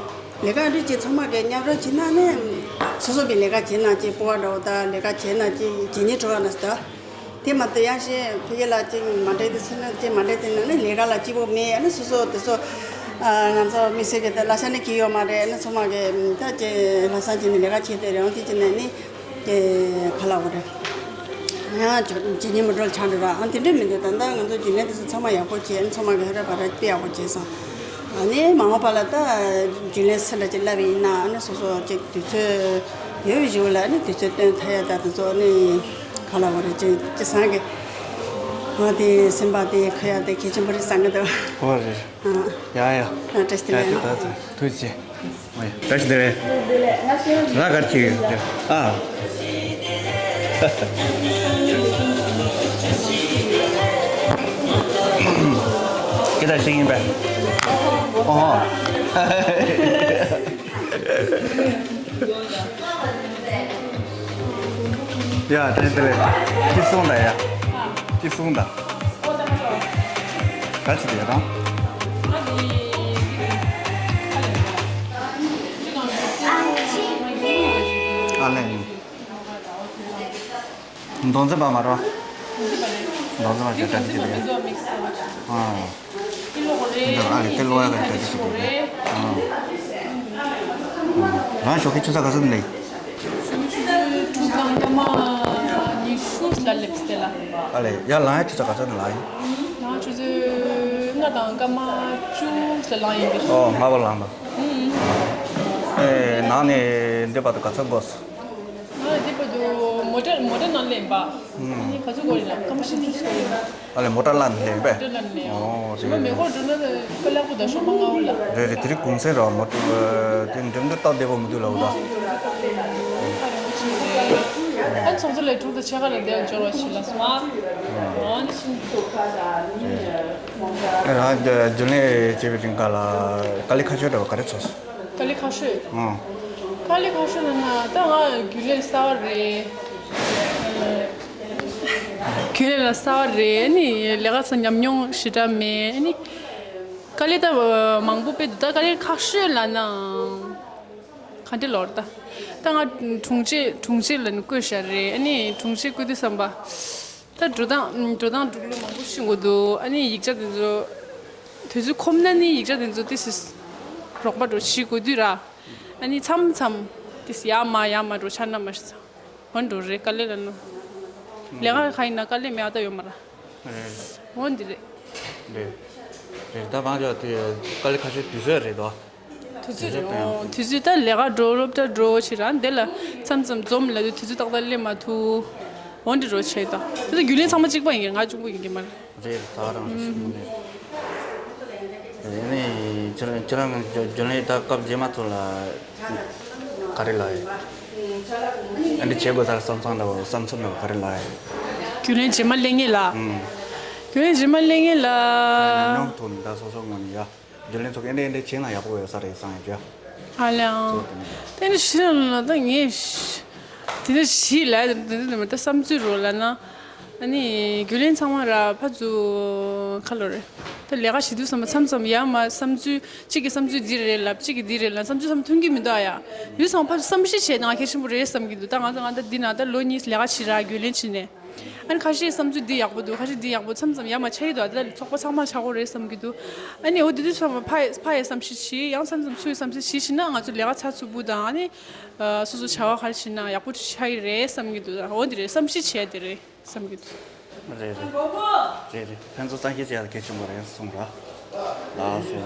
ལས་ཀ་འདི་ཅིག་ཚང་མ་གིས་མཉམ་རུབ་བྱས་ན་ནི་སོ་སོ་གིས་ལས་ཀ་བྱས་ན་ཅིག་སྤོབས་པ་འདྲ་བོ་དང་ལས་ཀ་བྱས་ན་ཅིག་བྱས་ཉེས་འགྲོ་བ་ན་ཟེར། དེ་མ་གཏོགས་ཡང་ཞེ་ཕ་གི་ལ་ཅིག་མ་འགྲིག་དེ་ཚོ་ན་ཅིག་མ་འགྲིག་དེ་ན་ནི་ལས་ཀ་ལ་སྐྱིད་པོ་མེད། ཨ་ནི་སོ་སོ་དེ་ཚོ་ང་ཚོ་མི་སེར་གི་དེ་ལ་ཤ་ནི་གི་ཡོད་མ་རེད། ཨ་ནི་ཚང་མ་གིས་ད་ཅིག་ལྷག་བསམ་བྱས་ནས་ལས་ཀ་བྱས་དེ་རེད། འོང་དེ་ཅིག་ནས་ནི། དེ་ག་ལ་འོ་རེད། ཡང་ཇོ་ཇི་ནི་མི་འགྲོ་ཆགས་འགྲོ་ར། ཨ་དེ་འདྲ་མི་འདུག་ད་ལྟ་ང་ཚོ་རྒྱུན་ལས་དེ་ཚོ་ཚང་མ་ཡག་པོ་བྱས། ཨ་ཚང་མ་གི་ཧ་ར་པ་ར་དཔེ་ཡག་པོ་བྱས་སོང་། ཨ་ནི་མ་འོངས་པ་ལ་ད་རྒྱུན་ལས་སུ་འདྲ་ཅིག་སླེབས་ཡིན་ན་ཨ་ནི་སོ་སོ་ཅིག་དུས་ཚོད་ཡོད་བཞུགས་ལ་ཨ་ནི་དུས་ཚོད་བཏོན་ཐུབ་ཡ་ད་དེ་ཚོ་ཨ་ནི་ག་ལ་འོ་རེད། ཅི་ཅི་སང་གི་ང་དེ་སེམས་པ་དེ་ཁོ་ཡ་དེ་གལ་ཆེན་པོ་རེད་བསམ་གི་འདུག་འོ་རེད། ཨ་ཡ་ཡ། ཨ་བཀྲ་ཤིས་བདེ་ལེགས། ཡ་ཐུགས་རྗེ་ཆེ། ཨ་ཡ་བཀྲ་ཤིས་བདེ་ལེགས། ང་གར་ཅིག་ཡོད། ཨ། སྐད་ཆ་བཤད་ཡིན་པས། ཨོ། ཡ་བཀྲ་ཤིས་བདེ་ལེགས། ཅི་གསུང་དང་ཡ། ཅི་གསུང་དང་། ག་ཅི་དེ་རང་། ཨ་ལེ། མདོ་འཛིན་པ་མ་རོ། མདོ་འཛིན་པ་ཞེས་གྲ་སྒྲིག་བྱེད་དེ། ཨ། འདི་ཨ་ལེ་དེ་ལོ་ཡ་ག་གྲ་སྒྲིག་བྱེད་དེ། ཨ། རང་ཞོགས་ཀས་ཆུ་ཚོད་ག་ཚོད་ནས་ལངས་ཡིན། ཆུ་ཚོད་དྲུག་དང་སྐར་མ་ཉི་ཤུ་ལ་སླེབས་ཏེ་ལ། ཨ་ལེ་ཡར་ལངས་ཡ་ཆུ་ཚོད་ག་ཚོད་ནས་ལངས་ཡིན། ང་ཆུ་ཚོད་ལྔ་དང་སྐར་མ་བཅུ་ལ་ལངས་ཡིན་པས། ཨོ་སྔ་པོ་ལངས་པ། ཨེ་ནང་ནས་འདི་བར་དུ་ག་ཚོད་འགོར་སོང་། ང་འདི་བར་དུ་མོ་ཊ་མོ་ཊ་ནང་སླེབས་པ། ཨ་ནི་ག་ཚོད་འགོར་ཡིན་ན་སྐར་མ་བཞི་བཅུ་ཞིག་འགོར་ཡིན་ན། ཨ་ལེ་མོ་ཊ་ལ་ནས་སླེབས་པས། མོ་ཊ་ལ་ནས། ཨོ་ཞོགས་པ་མེ་འཁོར་འགྲོ་ན་དཀའ་ལས་ཁག་པོ་ད་ཞོགས་པ་སྔ་པོ་ལ། རེད་རེད། དེ་རིང་གུང་སེང་རེད་བ། མོ་ཊ་དེ་འགྲིམ་འགྲུལ་སྟབས་བདེ་པོ་མི་འདུག་ལབ་ད། ཨ་ཚོགས་གཙོ་ལས་དྲུག་དང་ཕྱེད་ཀ་ལ་བསྡད་འབྱོར་བ་ཞིག་ལ་སོང་ཨ། ཨ་ནི་ཤིང་། རང་རྒྱུན་ལས་བྱེད་པའི་རིང་ག་ལ་དཀའ་ལས་ཁག་ཤོས་འདྲ་བ་ག་རེ་ཚོར་སོང་། དཀའ་ལས་ཁག་ཤོས། ཨང་། དཀའ་ལས་ཁག་ཤོས་ལབ་ན་ད་ང་རྒྱུན་ལས་གསར་པ་རེད། རྒྱུན་ལས་ལ་གསར་པ་རེད། ཨ་ནི་ལས་ཀ་ཚོ་ཉམས་མྱོང་ཞེ་དྲག་མེད། ཨ་ནི་དཀའ་ལས་ད་མང་པོ་དཔེ་འདུག་ད་དཀའ་ལས་ཁག་ཤོས་ལབ་ན། ག་འདྲ་ལོར་ད། ད་ང་དྲུང་ཆེ་དྲུང་ཆེ་ལ་ནི་བསྐོས་བཞག་རེད། ཨ་ནི་དྲུང་ཆེ་བསྐོས་དུས་ཙམ་པ། ད་འགྲོ་སྟངས་འགྲོ་སྟངས་འགྲོ་ལུགས་མང་པོ་ཤེས་དགོས་འདུག་ཨ་ནི་ཡིག་ཆ་དེ་ཚོ་དུས་ཚོད་ཁོམ་ན་ནི་ཡིག་ཆ་དེ་ཚོ་ཏི་སི་རོགས་པ་འགྲོ་བྱེད་དགོས་དུས་ར། ཨ་ནི་མཚམས་མཚམས་ཏི་སི་ཡར་མར་ཡར་མར་འགྲོ་ཆ་ན་མ་ཤི་ཚ། འོན་འགྲོ་རེད་དཀའ་ལས་ལ་ནོ། ལས་ཀ་ག་ཡིན་ན་དཀའ་ལས་མེད་པ་ད་ཡོད་མ་ར། རེད། འོ་འདི་རེད། རེད། རེད་ད་བང་ཅོག་དེ་དཀའ་ལས་ཁ་ཤས་དུས་ཚོད་རེད་དོ། དུས་ཚོད་རེད། འོ་དུས་ཚོད་ད་ལས་ཀ་འགྲོ་སློབ་གྲྭ་འགྲོ་བྱེད་རང་འདི་ལ་མཚམས་མཚམས་འཛོམས་ལ་དུས་ཚོད་ཏག་ཏག་སླེབས་མ་ཐུབ། འོ་འདི་རོ་བྱེད་ད་དེ་ད་རྒྱུན་ལས་ཚང་མ་གཅིག་པ་ཡིན་གྱི་ང་གཅུང་པོ་ཡིན་གྱི་མ་རེད། རེད་ད་རང་རེད་ཤི་མོ་ནས། ཨེ་ནི་ཁྱེད་རང་ཁྱེད་རང་གི་རྒྱུན་ལས་ད་སྐབས་རྗེས་མ་ཚོ་ལ་ག་རེ་ལབ་ཡོད། ཨ་འདི་བྱེད་དགོས་ས་བསམ་བསམ་འདྲ་བོ་བསམ་ཚུལ་འདྲ་བོ་ག་རེ་ལབ་ཡོད། རྒྱུན་ལས་རྗེས་མ་སླེབས་ངེས་ལ། ཨུམ། རྒྱུན་ལས་རྗེས་མ་སླེབས་ངེས་ལ། ཉམས་མྱོང་ཐོག་ནས་ད་སོ་སོ་ངོས་ནས་ཡ། རྒྱུན་ལས་ཚོ་གི་ཨེ་འདྲ་ཨེ་འདྲ་བྱས་ན་ཡག་པོ་ཡོད་ས་རེད་བསམ་ཡོད་ཀྱི། ཨ་ལེ་ཨང་། ཏན་ཞི་ལ་ད་ངས་དེ་འདྲ་ཞི་ལ་དེ་འདྲ་ད་བསམ་ཚུལ་རོ་ལ་ན། ཨ་ནི་རྒྱུན་ལས་ཚང་མ་ར་ཕ་ཚུ་ཁ་ལོ་རེད། ད་ལས་ཀ་བྱེད་དུས་ཙམ་པ་མཚམས་མཚམས་ཡ་མ་བསམ་ཚུལ་གཅིག་གི་བསམ་ཚུལ་འདི་རེད་ལབ་གཅིག་གི་འདི་རེད་ལབ་བསམ་ཚུལ་ཚང་མ་མཐུན་གྱི་མི་འདུག་ཨ་ཡ། དུས་ཚང་ཕ་ཚུ་བསམ་ཤེས་བྱས་ན་ང་གལ་ཆེན་པོ་རེད་བསམ་གྱི་འདུག་ད་ང་ཚོ་ང་ད་འདི་ན་ད་ལོ་གཉིས་ལས་ཀ་བྱེད་ར་རྒྱུན་ལས་བྱེད་ནས། ཨ་ནི་ཁ་ཤས་བསམ་ཚུལ་འདི་ཡག་པོ་འདུག་ཁ་ཤས་འདི་ཡག་པོ་མཚམས་མཚམས་ཡ་མ་ཆ་ཡི་འདུག་ད་ཚོགས་པ་ཚང་མ་ཆ་གོ་རེད་བསམ་གྱི་འདུག་ཨ་ནི་འོ་དེ་དུས་ཚང་མ་ཕ་ཡི་ཕ་ཡི་བསམ་ཤེས་བྱེད་ཡང་མཚམས་མཚམས་ཚུ་ཡི་བསམ་ཤེས་བྱེད་ཤེ་ན་ང་ཚོ་ལས་ཀ་ཚགས་ཚུད་པོ་དང་ཨ་ནི། སོ་སོ་བྱ་བ་ག་རེ་བྱེད་ན་ཡག་པོ་ཆགས་ཀྱི་རེད་བསམ་གྱི་འདུག་འོ་འདི་རེད་བསམ་ཤེས་བྱས་དེ་རེད་བསམ་གྱི་འདུག་རེད་རེད། རེད་རེད། ཕན་ཚུན་བསམ་ཤེས་བྱས་ཡག་གལ་ཆེན་པོ་རེད་གསུངས་ར། ལགས་སོ།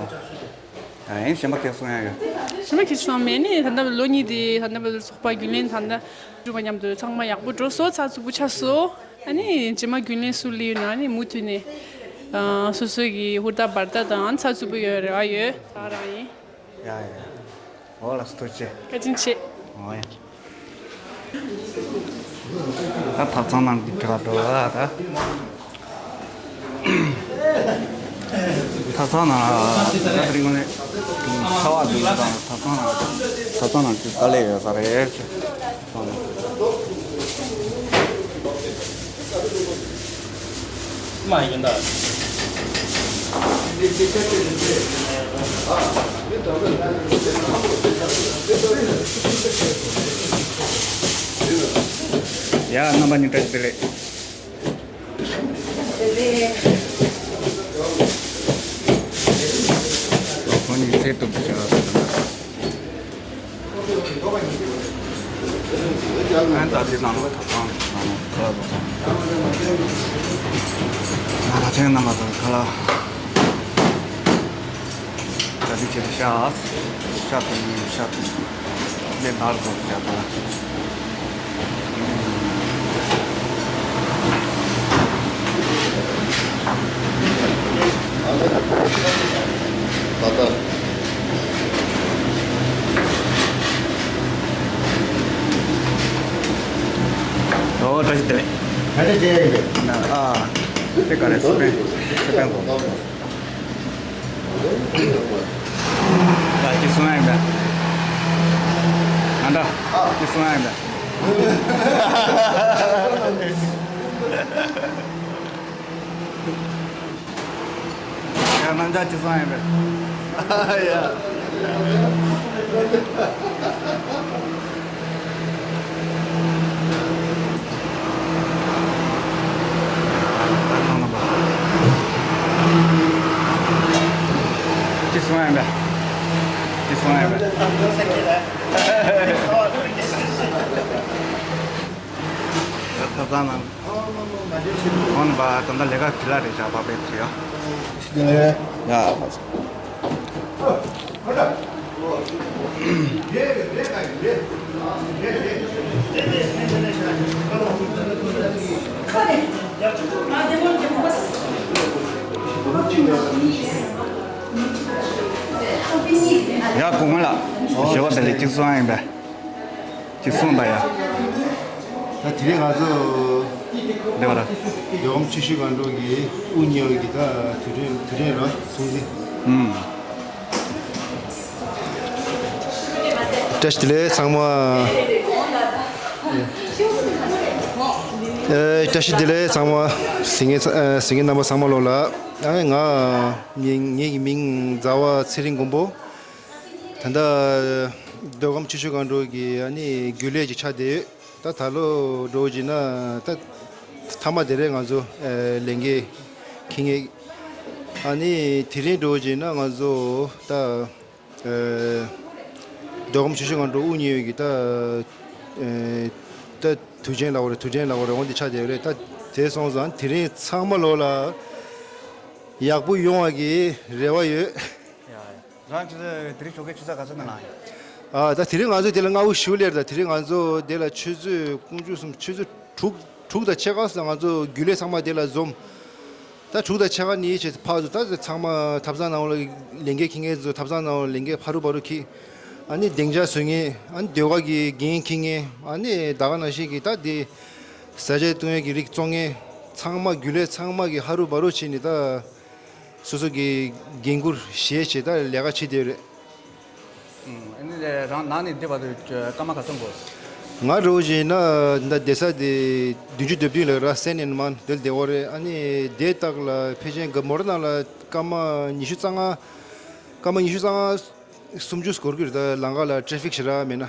ཨ་ཡིན་གཞན་པ་གལ་གསུང་ཡག་ཡོད། གཞན་པ་གལ་གསུང་མེད་ནི་ད་ལྟ་ལོ་གཉིས་དེ་ད་ལྟ་ཚོགས་པ་རྒྱུན་ལས་ད་ལྟ་སྒྲུབ་པ་མཉམ་དུ་ཚང་མ་ཡག་པོ་འགྲོ་སོ་ཚགས་ཚུད་པོ་ཆགས་སོ། ཨ་ནི་རྗེས་མ་རྒྱུན་ལས་སུ་ལུས་ན་ཨ་ནི་མུ་མཐུད་ནས་སོ་སོ་གི་ཧུར་ཐག་འབར་ཐག་དང་ཚགས་ཚུད་པོ་ཡོད་རེ་བ་ཡོད་ད་རང་ཡིན། ཡ་ཡ། འོ་ལགས་སོ་ཐུགས་རྗེ་ཆེ། བཀའ་དྲིན་ཆེ། འོ་ཡ། ད་ཐབ་ཚང་ནང་གི་དྲི་བ་འགྲོ་ལ་ད། ཐབ་ཚང་ནང་ད་དེ་རིང་ནས་ཚ་བ་འདུག་དང་ཐབ་ཚང་ནང་ཐབ་ཚང་ནང་གི་དཀའ་ལས་ཡོད་ས་རེད། མ་ཡིན་ད། ཡ་རྣམ་པ་གཉིས་བཀྲ་ཤིས་བདེ་ལེགས། ཁོང་གཉིས་ཚེ་ཐུབ་ཀྱི་བྱ་བ་དང་། ཨན་ད་དེ་ནང་ལ་ཐབ་ཚང་ནང་ལ་ཁ་ལ་ཐབ་ཚང་། ང་ད་ཐེངས་རྣམ་པ་དང་ཁ་ལ། ད་དེ་ཁྱེད་ཤ་ཤ་དང་ཤ་དང་ལས་ནར་དང་ཤ་དང་། ད་ད། ཨོ་བཀྲ་ཤིས་བདེ་ལེགས། ད་ཅི་བྱས་ཡིན་པས། ཨ། དེ་ག་རེ་སི་པན་སི་པན་གོ། ད་ཅི་གསུང་ཡ་ཡིན་པས། ང་འདྲ་ཅི་གསུང་ཡ་ཡིན་པས། ཡ་རྣམ་ཅག་ཅི་གསུང་ཡ་ཡིན་པས། ཡ། ཅི་གསུང་ཡ་ཡིན་པས། ཅི་གསུང་ཡ་ཡིན་པས། ད་ཐབ་ཚང་ནང་། ཁོང་པ་ད་ལྟ་ལས་ཀ་གི་ལ་རེ་བཞག་པ་པའི་ཚེ་ཡ། ཡ། ཡ་གོང་མ་ལགས། ཞེ་བ་དེ་ལས་གཅིག་གསུང་ཡ་ཡིན་པས། ཅིག་གསུངས་དང་ཡ། ད་དེ་རིང་ང་ཚོ་འདི་བ་ལ། རྒྱལ་ཁམས་ཆུ་བཞི་སྒང་དྲུག་གི་དབུ་བརྙེས་པའི་གི་ད་དུས་དྲན་དུས་དྲན་ལ་སྲུང་བརྩི། ཨུམ། བཀྲ་ཤིས་བདེ་ལེགས་ཚང་མ། ཨེ་བཀྲ་ཤིས་བདེ་ལེགས་ཚང་མ། གཟིགས་མཁན་ཚ་ཨེ་གཟིགས་མཁན་རྣམ་པ་ཚང་མ་ལོ་ལ། ཨ་ང་ངའི་ངའི་གི་མིང་རྫ་བ་ཚེ་རིང་མགོན་པོ། ད་ལྟ་ མདོ་ཁམས་ཆུ་བཞི་སྒང་དྲུག་གི་ཨ་ནི་རྒྱུན་ལས་ཅིག་ཆགས་བསྡད་ཡོད། ད་ད་ལོ་འགྲོ་བཞིན་ན་ད་མཐའ་མ་དེ་རེད། ང་ཚོ་ཨེ་ལས་འགན་འཁྱེར་མཁན། ཨ་ནི་དེ་རིང་འགྲོ་བཞིན་ན་ང་ཚོ་ད་ཨེ་མདོ་ཁམས་ཆུ་བཞི་སྒང་དྲུག་དབུ་བརྙེས་ཡོད་ཀྱི་ད་ཨེ་ད་དུས་ཆེན་ལབ་དགོས་རེད། དུས་ཆེན་ལབ་དགོས་རེད། འོ་འདི་ཆགས་བསྡད་ཡོད་རེད། ད་དེ་སོང་ཙང་དེ་རིང་ཚང་མ་ལོ་ལ་ཡག་པོ་ཡོང་བ་གི་རེ་བ་ཡོད། ཡ་ཡ། རང་ཆུ་ཚོད་དེ་རིང་ཆོ་གའི་ཆུ་ཚོད་ག་ཚོད་ནང་ལངས་ཡོད། ཨ་ད་དེ་རིང་ང་ཚོ་དེ་ལ་སྔ་པོ་ཞིག་སླེབས། ད་དེ་རིང་ང་ཚོ་དེ་ལ་ཆུ་ཚོད་དགུ་ཅུ་གསུམ་ཆུ་ཚོད་དྲུག་དྲུག་དང་ཕྱེད་ཀ་ཙམ་ང་ཚོ་རྒྱུན་ལས་ཚང་མ་དེ་ལ་འཛོམས། ད་དྲུག་དང་ཕྱེད་ཀ་ནས་བྱས་ཕར་ཚུར་ད་ཚང་མ་ཐབ་ཚང་ནང་ལ་ལས་འགན་འཁྱེར་མཁན་ཚོ་ཐབ་ཚང་ནང་ལ་ལས་འགན་ཕ་རུ་བ་རུ་འཁྱེར། ཨ་ནི་སྡིངས་ཆ་བཟོ་མཁན། ཨ་ནི་ཟློས་གར་གྱི་འགན་འཁྱེར་མཁན། ཨ་ནི་ད་ག་ནང་བཞིན་གྱི་ད་དེ་བཟའ་བཅའ་བཏུང་ཡས་ཀྱི་རིགས་བཙོང་མཁན། ཚང་མ་རྒྱུན་ལས་ཚང་མ་གི་ཕ་རུ་བ་རུ་བྱས་ནས་ད། སོ་སོ་གི་འགན་འཁུར་བཞེས་བྱས་ད་ལས་ཀ་བྱེད་བསྡད་རེད། ཨ་ནི་རང་ནང་ནས་བསྡད་པ་དུས་སྐར་མ་ག་ཚོད་འགོར། ང་འདྲ་བོ་བྱས་ན་ད་བསྡད་ས་དེ་བདུན་ཅུ་དོན་བདུན་ལ་ར་སན་ཨེན་མན་དེ་ལ་བསྡད་ཡོད་རེད། ཨ་ནི་དེ་དག་ལ་ཕལ་ཆེར་ག་མོ་ཊ་ནང་ལ་སྐར་མ་ཉི་ཤུ་རྩ་ལྔ། སྐར་མ་ཉི་ཤུ་རྩ་ལྔ་སུམ་ཅུ་འགོར་གྱི་རེད། ད་ལམ་ཁ་ལ་ཊེ་ཕིག་ཞེ་དྲག་མེད་ན།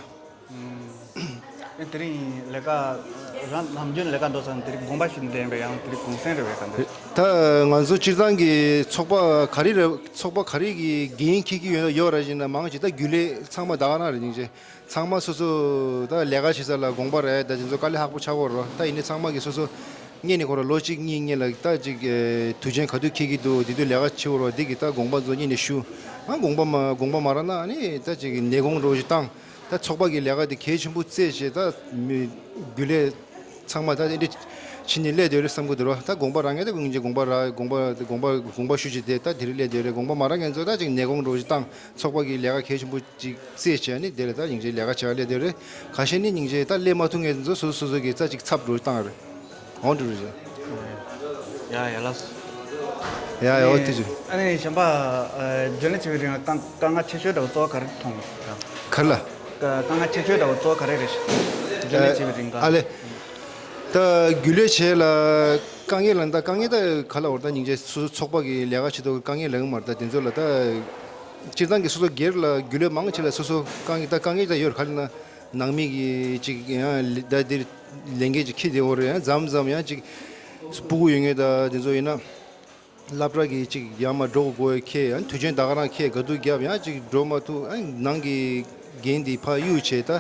ཨེ་དེ་རིང་ལས་ཀ་རང་ནམ་རྒྱུན་ལས་ཀ་འགྲོ་ཙང་དེ་རིང་དགོངས་པ་ཞུ་ནས་ལེན་པའི་ཡང་དེ་རིང་གུང་སེང་རེད་པས་ག་འདྲ། ད་ང་ཚོ་སྤྱིར་བཏང་གི་ཚོགས་པ་ག་རེ་རེད། ཚོགས་པ་ག་རེ་གི་འགན་འཁྱེར་གྱི་ཡོད་ཡོད་ར་ཞིག་ན་མང་ཆེ་ད་རྒྱུན་ལས་ཚང་མ་ད་ག་རང་རེད། སྙིང་རྗེ། ཚང་མ་སོ་སོ་ད་ལས་ཀ་བྱེད་ས་ལ་དགོངས་པ་རེད། ད་དེ་ཚོ་དཀའ་ལས་ཁག་པོ་ཆགས་ཀྱི་ཡོད་རེད། ད་ཡིན་ནའི་ཚང་མ་གི་སོ་སོ་སྔོན་ནས་ཁོ་རང་ལོ་གཅིག་གཉིས་སྔོན་ལ་ད་ཅིག་ཨེ་དུས་ཆེན་ག་དུས་འཁེལ་གྱི་འདུག་དེ་དུས་ལས་ཀ་བྱེད་དགོས་རེད། འདི་གི་ད་དགོངས་པ་ཚོ་སྔོན་ནས་ཞུ། ཨ་དགོངས་པ་མ་དགོངས་པ་མ་རག་ན་ཨ་ནི་ད་ཅིག་ནད་དགོངས་འདྲ་བོ་ཞིག་བཏང་། ད་ཚོགས་པ་གི་ལས་ཀ་དེ་གལ་ཆེན་པོ་བརྩིས་བྱས་ད་མི་རྒྱུན་ལས་ཚང་མ་ད་དེ་འདྲ་ཕྱིན་ནས་སླེབས་བསྡད་རེད་བསམ་གྱི་འདུག་ར། ད་དགོངས་པ་རག་མཁན་ད་ཀུན་གྱིས་དགོངས་པ་རག་དགོངས་པ་དགོངས་པ་དགོངས་པ་ཞུ་བྱས་དེ་ད་དེ་རིང་སླེབས་བསྡད་རེད། དགོངས་པ་མ་རག་མཁན་ཚོ་ད་ཅིག་ནད་དགོངས་འདྲ་བོ་ཞིག་བཏང་། ཚོགས་པ་གི་ལས་ཀ་གལ་ཆེན་པོ་ཅིག་བརྩིས་བྱས་ནས་དེ་ལ་ད་སྙིང་རྗེ་ལས་ཀ་བྱེད་ག་སླེབས་བསྡད་རེད། ཁ་ཤས་ནི་སྙིང་རྗེ་ད་སླེབས་མ་ཐུབ་མཁན་ཚོ་སོ་སོ་སོ་སོ་གི་ད་ཅིག་ཚབ་འདྲ་བོ་ཞིག་བཏང་རེད། འོང་འགྲོ་རེད། ཡ་ཡ་ལགས་སོ། ཡ་ཡ་འོ་ཐུགས་རྗེ་ཆེ། ཨ་ནི་གཞན་པ་ཨ་རྒྱུན་ལས་བྱེད་པའི་རིང་ལ་དཀའ་དཀའ་ངལ་ཆེ་ཤོས་འདྲ་བོ་གཙོ་བོ་ག་རེ་མཐོང་། ག་རེ་ལ། དཀའ་དཀའ་ངལ་ཆེ་ཤོས་འདྲ་བོ་གཙོ་བོ་ག་རེ་རེད། རྒྱུན་ལས་བྱེད་པའི་རིང་ཨ་ལེ། ག་ད་རྒྱུན་ལས་བྱེད་ལ་དཀའ་ངལ་ལ་ད་དཀའ་ངལ་ད་ག་ལ་འོར་ད་སྙིང་རྗེ་སོ་སོ་ཚོགས་པ་གི་ལས་ཀ་བྱེད་དུས་དཀའ་ངལ་ལ་ཡོང་མ་རེད། ད་དེ་ཚོ་ལ་ད་སྤྱིར་བཏང་གི་སོ་སོ་སྒེར་ལ་རྒྱུན་ལས་མང་ཆེ་ལ་སོ་སོ་དཀའ་ངལ་ད་དཀའ་ངལ་ད་ཡོད་རེད། ག་རེ་ན་ནང་མི་གི་ཅིག་ཡང་ད་འདིར་ལས་འགན་ཅིག་འཁྱེར་བསྡད་ཡོད་རེད། ཡང་མཚམས་མཚམས་ཡང་ཅིག་སྤུ་གུ་ཡོད་མཁན་ད་དེ་ཚོ་ཡིན་ན། སློབ་གྲྭ་གི་ཅིག་ཡར་མར་འགྲོ་དགོས་ཁེལ། ཡང་དུས་ཆེན་ད་ག་རང་ཁེལ། དགའ་སྡུག་རྒྱབ་ཡང་ཅིག་འགྲོ་མ་ཐུབ། ཨ་ནང་གི་འགན་འདི་ཕར་གཡུག་བྱས་ད།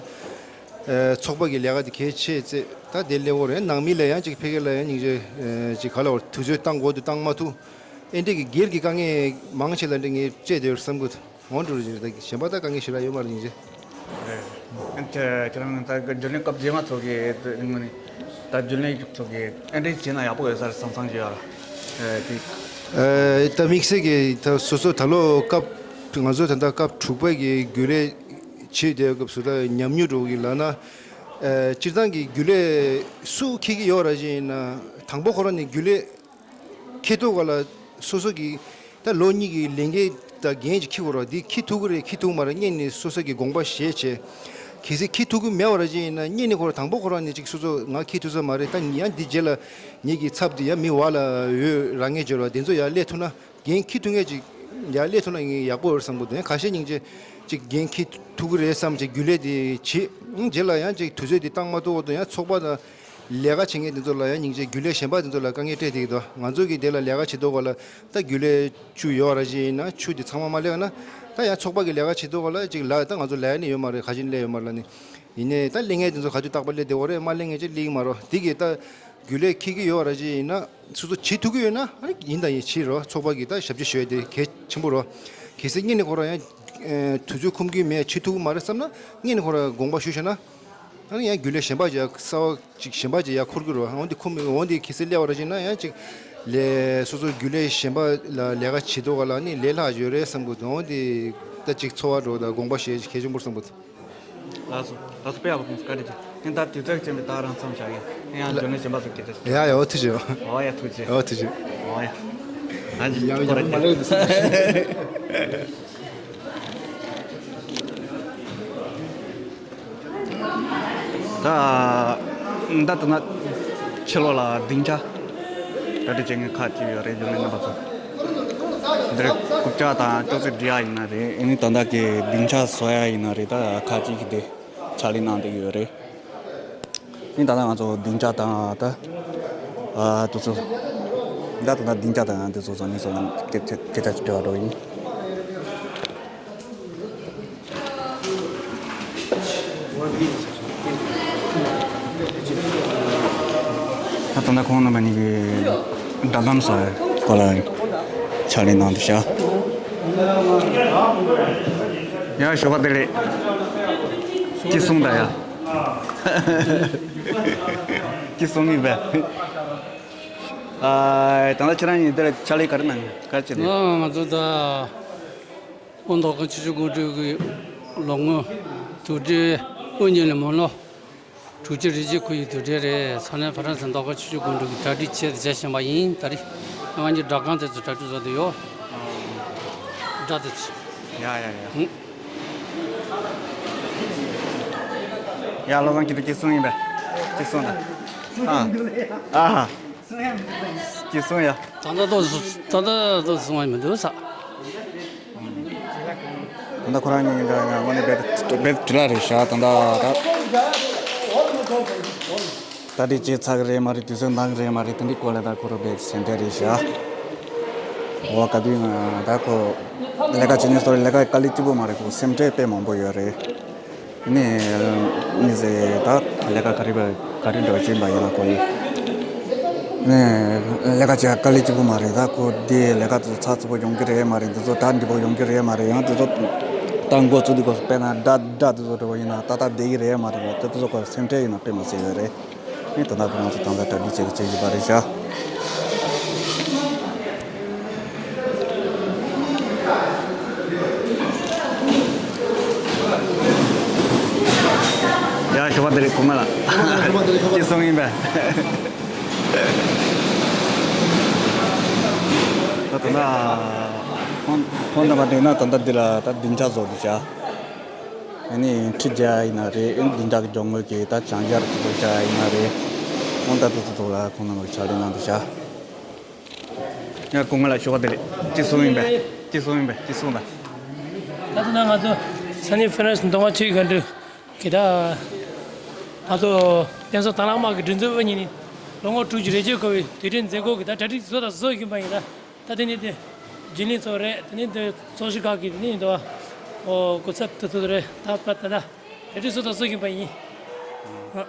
ཨ་ཚོགས་པ་གི་ལས་ཀ་འདི་གལ་ཆེ་ཚེ་ད་དེ་སླེབས་ཡོད་རེད། ནང་མི་ལ་ཡང་ཅིག་ཕ་གི་ལ་ཡང་སྙིང་རྗེ་ཨ་ཅིག་ག་ལ་བར་དུས་ཚོད་བཏང་དགོས་དུས་བཏང་མ་ཐུབ། ཨེ་འདྲས་ཀྱི་སྒེར་གྱི་དཀའ་ངལ་མང་ཆེ་ལ་འདི་ངས་སྤྲད་བསྡད་ཡོད་བསམ་གི་འདུག་འོང་འགྲོ་རེད། ད་གཞན་པ་ད་དཀའ་ངལ་ཞེ་དྲག་ཡོད་མ་རེད་སྙིང་རྗེ། རེད། ཨ་ཁྱེད་ཁྱེད་རང་ད་རྒྱུན་ལས་སྐབས་རྗེས་མ་ཚོ་གི་ད་རྒྱུན་ལས་ཚོ་གི་ཨ་འདྲས་བྱས་ན་ཡག་པོ་ཡོད་ས་རེད་བསམ་བསམ་ཞིག་ཡོད་ར། ཨ་དེ་ཨ་ད་དམིགས་བསལ་གྱི་ད་སོ་སོ་ད་ལོ་སྐབས་ང་ཚོ་ད་ལྟ་སྐབས་དྲུག་པའི་གི་རྒྱུན་ལས་བྱེད་བསྡད་སྐབས་སུ་ད་ཉམས་མྱོང་འདྲ་བོ་གི་ལབ་ན། ཨ་སྤྱིར་བཏང་གི་རྒྱུན་ལས་སུ་འཁྱེར་གྱི་ཡོད་ར་ཅིག་ཡིན་ན་དང་པོ་ཁོ་རང་ནས་རྒྱུན་ལས་འཁྱེར་ཐུབ་ག་ལ་སོ་སོ་གི་ད་ལོ་གཉིས་ཀྱི་ལས་འགན་དང་འགན་ཅིག་འཁྱེར་དགོས་ར། འདི་འཁྱེར་ཐུབ་ཀྱི་རེད་འཁྱེར་ཐུབ་མ་རེད་སྔོན་ནས་སོ་སོ་གི་དགོངས་པ་བཞེས་བྱས། གལ་སྲིད་འཁྱེར་ཐུབ་ཀྱི་མེད་པ་ར་ཅིག་ཡིན་ན་སྔོན་ནས་ཁོ་ར་དང་པོ་ཁོ་རང་ནས་ཅིག་སོ་སོ་ང་འཁྱེར་ཐུབ་ས་མ་རེད། ད་ཡང་འདི་རྗེས་ལ་ངེད་ཀྱི་ཚབ་འདི་ཡང་མི་བ་ལ་འོས་རང་ངེས་འབྱོར་བ་འདི་ཚོ་ཡར་སླེབས་ཐུབ་ན་འགན་འཁྱེར་ཐུབ་མཁན་ཅིག་ཡར་སླེབས་ཐུབ་ན་ངས་ཡག་པོ་ཡོད་བསམ་གི་འདུག་ཡང་ཁ་ཤས་སྙིང་རྗེ་ཅིག་འགན་འཁྱེར་ཐུབ་ཀྱི་རེད་བསམ་ཅིག་རྒྱུན་ལས་འདི་བྱེད་རྗེས་ལ་ཡང་ཅིག་དུས་ཚོད་འདི་བཏང་མ་ཐུབ་བར་དུ་ཡང་ཚོགས་པ་དང་། ལས་ཀ་བྱེད་མཁན་དེ་ཚོ་ལ་ཡང་སྙིང་རྗེ། རྒྱུན་ལས་གཞན་པ་དེ་ཚོ་ལ་དཀའ་ངལ་སྤྲད་བསྡད་ཀྱི་འདུག་ང་ཚོ་གི་དེ་ལ་ལས་ཀ་བྱེད་དུས་སྐབས་ལ་ད་རྒྱུན་ལས་བཅུ་ཡོད་ར་ཅིག་ཡིན་ན་བཅུ་དེ་ཚང་མ་མ་སླེབས་ན་ད་ཡང་ཚོགས་པ་གི་ལས་ཀ་བྱེད་དུས་སྐབས་ལ་ཅིག་ལ་ད་ང་ཚོ་ལ་ཡ་ནི་ཡོད་མ་རེད། ག་ཅིག་སླེབས་ཡོད་མ་རེད་ལ་ནི། ཡིན་ནའི་ད་སླེབས་མཁན་དེ་ཚོ་ག་དུས་རྟག་པར་སླེབས་བསྡད་ཡོད་རེད། མ་སླེབས་མཁན་ཅིག་སླེབས་ཀྱི་མ་རེད། དེ་གི་ད་རྒྱུན་ལས་འཁྱེར་གྱི་ཡོད་ར་ཅིག་ཡིན་ན་སོ་སོ་བྱེད་ཐུབ་ཀྱི་ཡོད་ན་ཨ་ནི་ཡིན་དང་ཡིན་བྱེད་རོགས། ཚོགས་པ་གི་ད་ཞབས་ཕྱི་ཞུ་ཡ་དེ་གལ་ཆེན་པོ་རོགས། གལ་སྲིད་སྔོན་ནས་ཁོ་རང་ཡང་དུས་ཚོད་ཁོམ་གྱི་མེད་བྱེད་ཐུབ་ཀྱི་མ་རེད་བསམ་ན་སྔོན་ནས་ཁོ་རང་དགོངས་པ་ཞུས་བྱས་ན། ཨ་ནི་ཡང་རྒྱུན་ལས་གཞན་པ་ཅིག་གསར་པ་ཅིག་གཞན་པ་ཅིག་ཡར་འཁུར་གྱི་རེད། འོན་ཏེ་ཁོ་མི་འོན་ཏེ་གལ་སྲིད་སླེབས་པ་རེད་ཅེ་ན་ཡང་ཅིག་ལས་སོ་སོ་རྒྱུན་ལས་གཞན་པ་ལ་ལས་ཀ་བྱེད་དུས་སྐབས་ལ་ནི་ལས་སླ་ཡོད་རེད་བསམ་གྱི་འདུག་འོན་ཏེ་ད་ཅིག་ཚོར་བ་འདྲ་བོ་དང་དགོངས་པ་བཞེས་གལ་ཆེན་པོ་བསམ་གྱི་འདུག་ལགས་སོ། ལགས་སོ། དཔེ་ཡག་པོ་གསུངས་སོང་། བཀའ་དྲིན་ཆེ། ཨ་ནི་ད་དུས་ཚོད་ཅན་པའི་ད་རང་མཚམས་བཞག་གི་ཡང་ཡང་རྒྱུན་ལས་གཞན་པ་ཚོ་སྐད་ཆ་ཞུ། ཡ་ཡ་འོ་ཐུགས་རྗེ་ཆེ། འོ་ཡ་ཐུགས་རྗེ་ཆེ། འོ་ཐུགས་རྗེ་ཆེ། འོ་ཡ། ད་ཅིག་ཡང་ཁོ་ར་ཡང་མ་ལོས་འདུག་ད་ད་ལྟ་ན་ཕྱི་ལོགས་ལ་སྡིངས་ཆ་གྲ་སྒྲིག་བྱེད་མཁན་ཁག་ཅིག་ཡོད་རེད། རྒྱུན་ལས་རྣམ་པ་ཚོ། འདིར་རྐུབ་ཀྱག་དང་ཅོག་ཙེ་སྒྲིག་ཡ་ཡིན་ན་རེད། ཨ་ནི་ད་ལྟ་གི་སྡིངས་ཆ་བཟོ་ཡ་ཡིན་ན་རེད། ད་ཁ་ཅིག་གིས་དེ་ཕྱག་ལས་གནང་བསྡད་ཡོད་རེད། ཨ་ནི་ད་ལྟ་ང་ཚོ་སྡིངས་ཆ་དང་ད་ཨ་དེ་ཚོ་ད་ད་ལྟ་སྡིངས་ཆ་དང་དེ་ཚོ་བཟོ་ནི་བཟོ་ནི་སྐད་ཆ་སྐད་ཆ་ཅིག་དྲི་བ་འདྲ་བོ་ཡིན། ད་ད་ལྟ་ཁོང་རྣམ་པ་གཉིས་ཀྱིས་སྒྲ་གདངས་སོགས་སྐོར་ལ་ཕྱག་ལས་གནང་འདུག་ཤག་ཡ་ཞོགས་པ་བདེ་ལེགས། ཅི་གསུང་ད་ཡ། ཅི་གསུང་གི་བས། ཨ་ད་ལྟ་ཁྱེད་རང་གཉིས་འདིར་ཕྱག་ལས་ག་རེ་གནང་ག་རེ་བྱེད་ནས། ང་ང་ཚོ་ད། ཨོ་མདོ་ཁམས་ཆུ་བཞི་སྒང་དྲུག་གི་ལོ་ངོ་དུག་སྦྲུལ་དབུ་བརྙེས་ནས་མ་ལོ་དྲུག་ཅུ་རེ་གཅིག་འཁོར་བའི་དུག་སྦྲུལ་རེད། ས་གནས་ཧྥ་རན་སི་མདོ་ཁམས་ཆུ་བཞི་སྒང་དྲུག་གི་གྲ་སྒྲིག་ཆེད་དུ་བྱས་བཞིན་པ་ཡིན། ད་རེས་ང་གཉིས་སྒྲ་སྒང་དེ་ཚོ་གྲ་སྒྲིག་བཟོ་དུ་ཡོད། སྒྲ་དེ་ཚོ། ཡ་ཡ་ཡ། ཧུམ། ཡ་བློ་བཟང་ཁྱེད་ཚོ་སྐྱིད་སོང་ཡིན་པས། སྐྱིད་སོང་ད། ཨ། ཨ། སྐྱིད་སོང་ཡ། ད་ལྟ་ཏོག་ཙམ་ད་ལྟ་ཏོག་ཙམ་སོང་བ་མི་འདུག་ས། ད་ལྟ་ཁོ་རང་གཉིས་འདྲ་ཡང་དངོས་གནས་རྦད་རྦད་དྲི་ལ་རེད་ཤག་ད་ལྟ་ད། ད་འདི་བྱས་ཚར་གི་རེད་མ་རེད། དུས་ཚོད་འདང་གི་རེད་མ་རེད། དེ་འདྲའི་སྐོར་ལ་ད་ཁོ་རང་རྦད་སེམས་ཁྲལ་རེད་ཤག་འོ་ག་དུས་ང་ད་ཁོ་ལས་ཀ་བྱེད་ནས་སོ་ལས་ཀ་དཀའ་ལས་སྐྱིད་པོ་མ་རེད། ཁོ་སེམས་ཁྲལ་དཔེ་མང་པོ་ཡོད་རེད། ནས་མི་ཟེར་ད་ལས་ཀ་ག་རེ་བ་ག་རེ་འགྲོ་བཞིན་པ་ཡིན་ན་ཁོ་ཡིས། ནས་ལས་ཀ་བྱེད་དཀའ་ལས་སྐྱིད་པོ་མ་རེད། ད་ཁོ་དེ་ལས་ཀ་དེ་ཚོ་ཚགས་ཚུད་པོ་ཡོང་གི་རེད་མ་རེད། འདི་ཚོ་ད་འགྲིག་པོ་ཡོང་གི་རེད་མ་རེད། ཡང་དེ་ཚོ་ད་འགོ་ཚུགས་དུས་སྐབས་སུ་དཔེར་ན་སྒྲ་སྒྲ་དེ་ཚོ་འགྲོ་བ་ཡིན་ན་ཏག་ཏག་བསྡད་ཀྱི་རེད་མ་རེད། དེ་ཚོ་སྐོར་སེམས་ཁྲལ་ཡིན་ན་དཔེ་མ་སྲིད་ཡོད་རེད། ནས་ད་ལྟ་ཁོ་རང་ཚོ་ད་ལྟ་གྲ་སྒྲིག་བྱེད་ཀྱི་བྱེད་ཀྱི་པ་རེད་ཤག་ཡ་ཞོགས་པ་བདེ་ལེགས་གོང་མ་ལགས། ཅི་གསུང་ཡིན་པས། ད་ད་ལྟ་ཁོང་ཁོང་རྣམ་པ་འདྲེན་ན་ད་ལྟ་འདི་ལ་ད་སྡིངས་ཆ་བཟོ་འདུག་ཤག་ཨ་ནི་ཁྲི་རྒྱག་ཡིན་ན་རེད། ཨ་ནི་སྡིངས་ཆ་གི་སྒྲོམ་ངོས་ཀྱི་ད་བྱང་ཤར་དེ་ཚོ་རྒྱག་ཡིན་ན་རེད། ཁོང་ད་དེ་ཚོ་ཐོག་ལ་ཁོང་རྣམ་པ་ཕྱག་ལས་གནང་འདུག་ཤག་ཡ་སྐུ་ངོ་ལགས་ཞོགས་པ་བདེ་ལེགས། ཅི་གསུང་ཡིན་པས། ཅི་གསུང་ཡིན་པས། ཅི་གསུང་དང་། ད་ལྟ་ན་ང་ཚོ་ས་གནས་ཧྥ་རན་སི་མདོ་ཁམས་ཆུ་བཞི་སྒང་དྲུག་གི་ད་ང་ཚོ་བསྟན་འཛིན་དྭང་བླངས་དམག་གི་སྒྲིག་འཛུགས་དབུ་བརྙེས་ནས་ལོ་ངོ་དྲུག་ཅུ་རེ་གཅིག་འཁོར་བའི་དུས་དྲན་མཛད་སྒོ་གི་ད་གྲ་སྒྲིག་བཟོ་དང་བཟོ་བཞིན་པ་ཡིན། ད་ད་དེ་ནས་དེ་རྒྱུན་ལས་ཚོ་རེད། དེ་ནས་དེ་ཚོགས་ཞུགས་ཁག་གི་དེ་ནས་དེ་བ་འོ་སྐུ་ཚབ་དེ་ཚོ་རེད། ད་པ་ད་ད། དེ་འདྲ་བཟོ་དང་བཟོ་བཞིན་པ་ཡིན། ཨ།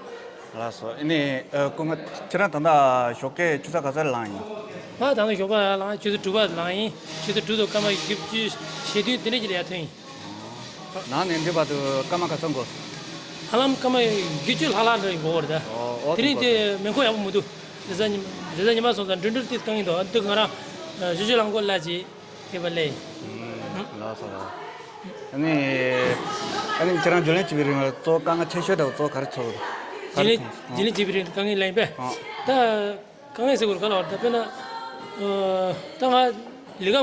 ལགས་སོ། ཨ་ནི་ཨ་སྐུ་ངོ་ཁྱེད་རང་ད་ལྟ་ཞོགས་ཀས་ཆུ་ཚོད་ག་ཚོད་ལངས་ཡིན། ང་ད་ལྟ་ཞོགས་པ་ལངས་ཆུ་ཚོད་དྲུག་པ་ལངས་ཡིན། ཆུ་ཚོད་དྲུག་དང་སྐར་མ་བཞི་བཅུ་ཞེ་བདུན་དེ་འདྲ་ཅིག་ལ་ཡར་ཐོན་ཡིན། ནང་ནས་འདི་བར་དུ་སྐར་མ་ག་ཚོད་འགོར། ཧ་ལམ་སྐར་མ་བཞི་བཅུ་ལྷག་ལྷག་འདྲ་འགོར་བ་རེད་ད། ཨོ་ཨོ་དེ་རིང་དེ་མེ་འཁོར་ཡག་པོ་མི་འདུག་རེས་གཟའ་ཉི་རེས་གཟའ་ཉི་མ་སོང་ཙང་འགྲིམ་འགྲུལ་ཏོག་ཙམ་དཀའ་ངལ་འདུག་ཨ་འདུག་ང་རང་བཞི་བཅུ་ལང་འགོར་ལ་ཅིག་ཁེ་པ་ལེ། ལགས་སོ། ཨ་ནི་ཨ་ནི་ཁྱེད་རང་རྒྱུན་ལས་བྱེད་པའི་རིང་ལ་གཙོ་བོ་དཀའ་ངལ་ཆེ་ཤོས་དང་གཙོ་བོ་ག་རེ་ཚོར་ག་རེ་རྒྱུན་ལས་མཐོང་སོང་། རྒྱུན་ལས་བྱེད་པའི་རིང་དཀའ་ངལ་ལ་ཡིན་པས། ཨ། ད་དཀའ་ངལ་ཟེར་དགོས་རེད་ག་ལ་བར་ད་དཔེར་ན། ཨ། ད་ང་ལས་ཀ་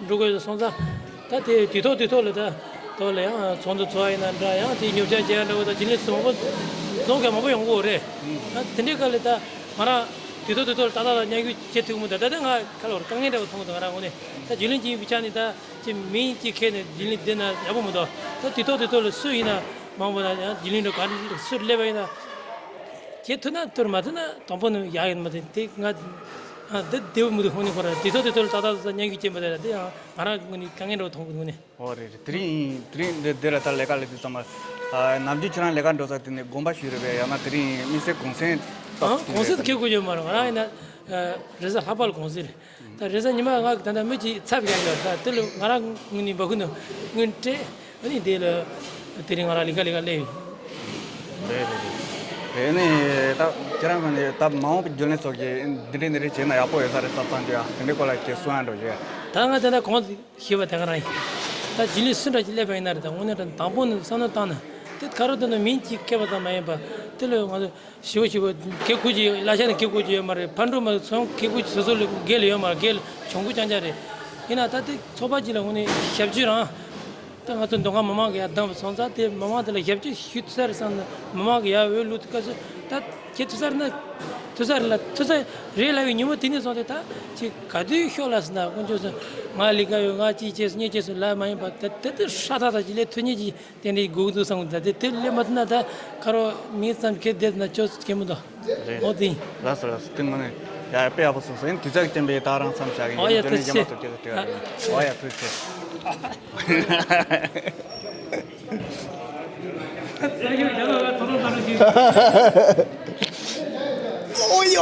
འགྲོ་དགོས་སོང་ཙང་། ད་དེ་དུས་ཐོག་དུས་ཐོག་ལ་ད་ཐོག་ལ་ཡང་ཚོགས་འདུ་ཚོགས་ཡིན་ན་འདྲ་ཡང་དེ་ཉོ་ཆ་རྒྱག་འདྲ་བོ་ད་རྒྱུན་ལས་ཚོ་མང་པོ་རྫོང་ག་མང་པོ་ཡོང་གི་ཡོད་རེད། ད་དེ་འདྲའི་སྐབས་ལ་ད་ང་རང་དུས་ཐོག་དུས་ཐོག་ལ་ཏག་ཏག་ལ་མཉམ་ཞུགས་བྱེད་ཐུབ་མི་འདུག་ད་ལྟ་ང་ག་ལ་བར་དཀའ་ངལ་འདྲ་བོ་མཐོང་གི་འདུག་ང་རང་ངོས་ནས་ད་རྒྱུན་ལས་ཅིག་ཡིན་པའི་ཆ་ནས་ད། ཅིག་མིང་ཅིག་ཁྱེར་ནས་རྒྱུན་ལས་བསྡད་ན་ཡག་པོ་མི་འདུག་ད་དུས་ཐོག་དུས་ཐོག་ལ་སུ་ཡིན་ན་མང་པོ་ན་ཡང་རྒྱུན་ལས་འགྲོ་ག་སུ་སླེབས་པ་ཡིན་ན། བྱེད་ཐུབ་ན་ཐུབ་མ་ཐུབ་ན་དང་པོ་ནས་ཡག་ཡིན་མ་རེད་དེ་ང་། ཨ་འདི་བདེ་པོ་མི་འདུག་ཁོང་ནི་ཁོ་ར་དུས་ཐོག་དུས་ཐོག་ལ་ཏག་ཏག་ཏག་ཏག་མཉམ་ཞུགས་བྱེད་མ་ཐུབ་ན་དེ་ཡང་ང་རང་ངོས་ནས་དཀའ་ངལ་འདྲ་བོ་མཐོང་གི་འདུག་ནི། ཨོ་རེད་རེད། དེ་རིང་དེ་རིང་འདི་འདི་ལ་ད་ལས་ཀ་སླེབས་དུས་ཙམ་པ། ནམ་རྒྱུན་ཁྱེད་རང་ལས་ཀ་འགྲོ་ས་དེ་ནས་དགོན་པ་ཞིག་རེད་པས། ཡང་ན་དེ་རིང་དམིགས་བསལ་གུང་སེང་ཨ་ཏོག་ཙམ་གུང་སེང་རེད་ཁེལ་དགོས་ཡོད་མ་རེད། ང་རང་ཡིན་ན་རེས་གཟའ་ལྷག་པ་ལ་གུང་སེང་རེད། ད་རེས་གཟའ་ཉི་མ་ང་ད་ལྟ་མི་གཅིག་ཚབ་བཞག་ཡོད། ད་དེ་ལ་ང་རང་ངོས་ནས་འབག་གི་འདུག་དངུལ་སྤྲད་ཨ་ནི་དེ་ལ་དེ་རིང་ང་རང་ལས་ཀ་ལས་ཀ་སླེབས་ཡིན། རེད་རེད་རེད། དེ་ནས་ད་ཁྱེད་རང་ག་ནས་ད་མ་འོངས་པའི་རྒྱུན་ལས་ཚོ་གིས་འདི་འདྲས་འདི་འདྲས་བྱས་ན་ཡག་པོ་ཡོད་ས་རེད་བསམ་བསམ་གྱི་ཡ་དེ་འདྲའི་སྐོར་ལ་ཁྱེད་གསུང་ཡ་འགྲོ་གི། ད་ང་ད་ལྟ་གོང་ཞེས་པ་དེ་ག་རང་ཡིན། ད་རྒྱུན་ལས་སུ་འདྲ་ཅིག་སླེབས་པ་ཡིན་ན་རེད། ད་དངོས་གནས་དྲང་དང་པོ་ནས་བསམ་བློ་བཏང་ན་དེ་ག་རེ་འདོད་ན་མིང་གཅིག་སྐད་པ་ཙམ་མ་ཡིན་པ་དེ་ལ་ང་ཚོ་ཞི་བ་ཞི་བ་གེ་ཁུ་ཅིག་བླ་ཆེན་ནས་གེ་ཁུ་ཅིག་ཡོད་མ་རེད། ཕར་འགྲོ་མ་ཚོང་གེ་ཁུ་ཅིག་སོ་སོ་ལ་སྒེར་ལ་ཡོད་མ་རེད། སྒེར་ལ་གྱོང་གུད་རྐྱང་རྐྱང་རེད། ཡིན་ན་ད་དེ་ཚོགས་པ་གཅིག་ལ་དངོས་གནས་ཞབས་ཕྱི་རང་ད་ང་ཚོ་མདོ་ཁམས་མི་མང་གིས་ཡར་བདམས་པ་སོང་ཙང་དེ་མི་མང་དེ་ལ་ཞབས་ཕྱི་ཞུ་ཐུབ་ས་རེད་བསམ་ནས་མི་མང་གིས་ཡར་འོས་བླུགས་དུས་སྐབས་སུ་ད། དེ་ཐུ་སར་ན་ཐུ་སར་ལ་ཐུ་སར་རེད་ལབ་པའི་ཉིན་མོ་དེ་ནས་བཟུང་སྟེ་ད་ཅིག་ག་དུས་ཤོག་ལ་ཟེར་ན་དཀོན་མཆོག་གསུམ་ང་ལས་ཀ་ཡོད། ང་ཅིག་བྱས་སོང་། ངས་བྱས་སོང་ལབ་མ་ཡིན་པ། དེ་དེ་དུས་ཧྲ་ཐག་ཐག་ཅིག་ལས་ཐུ་ཉིད་ཀྱི་དེ་འདྲའི་སྒུག་འདུག་བསམ་གི་འདུག་དེ་དེ་ལས་མ་ཐུ་ན་ད་ཁ་རོག་མིང་ཙམ་ཁྱེར་བསྡད་ན་ཆོག་གི་མི་འདུག་རེད། འོ་དེ་ཡིན། ལགས་སོ་ལགས་སོ། དེ་ངོ་ནས་ཡ་དཔེ་ཡག་པོ་གསུངས་སོང་། ཡིན་དུས་ཚོད་ཀྱི་རྐྱེན་པས་ད་རང་མཚམས་བཞག་གི་ཡིན། ཨོ་ཡ་རྒྱུན་ལས་ཐུགས་རྗེ་ཆེ། རྒྱབ་ལ་ཐུག་ཡོད་རེད། ཨོ་ཡ་ཐུགས་རྗེ་ཆེ། ཨོ་ཡ།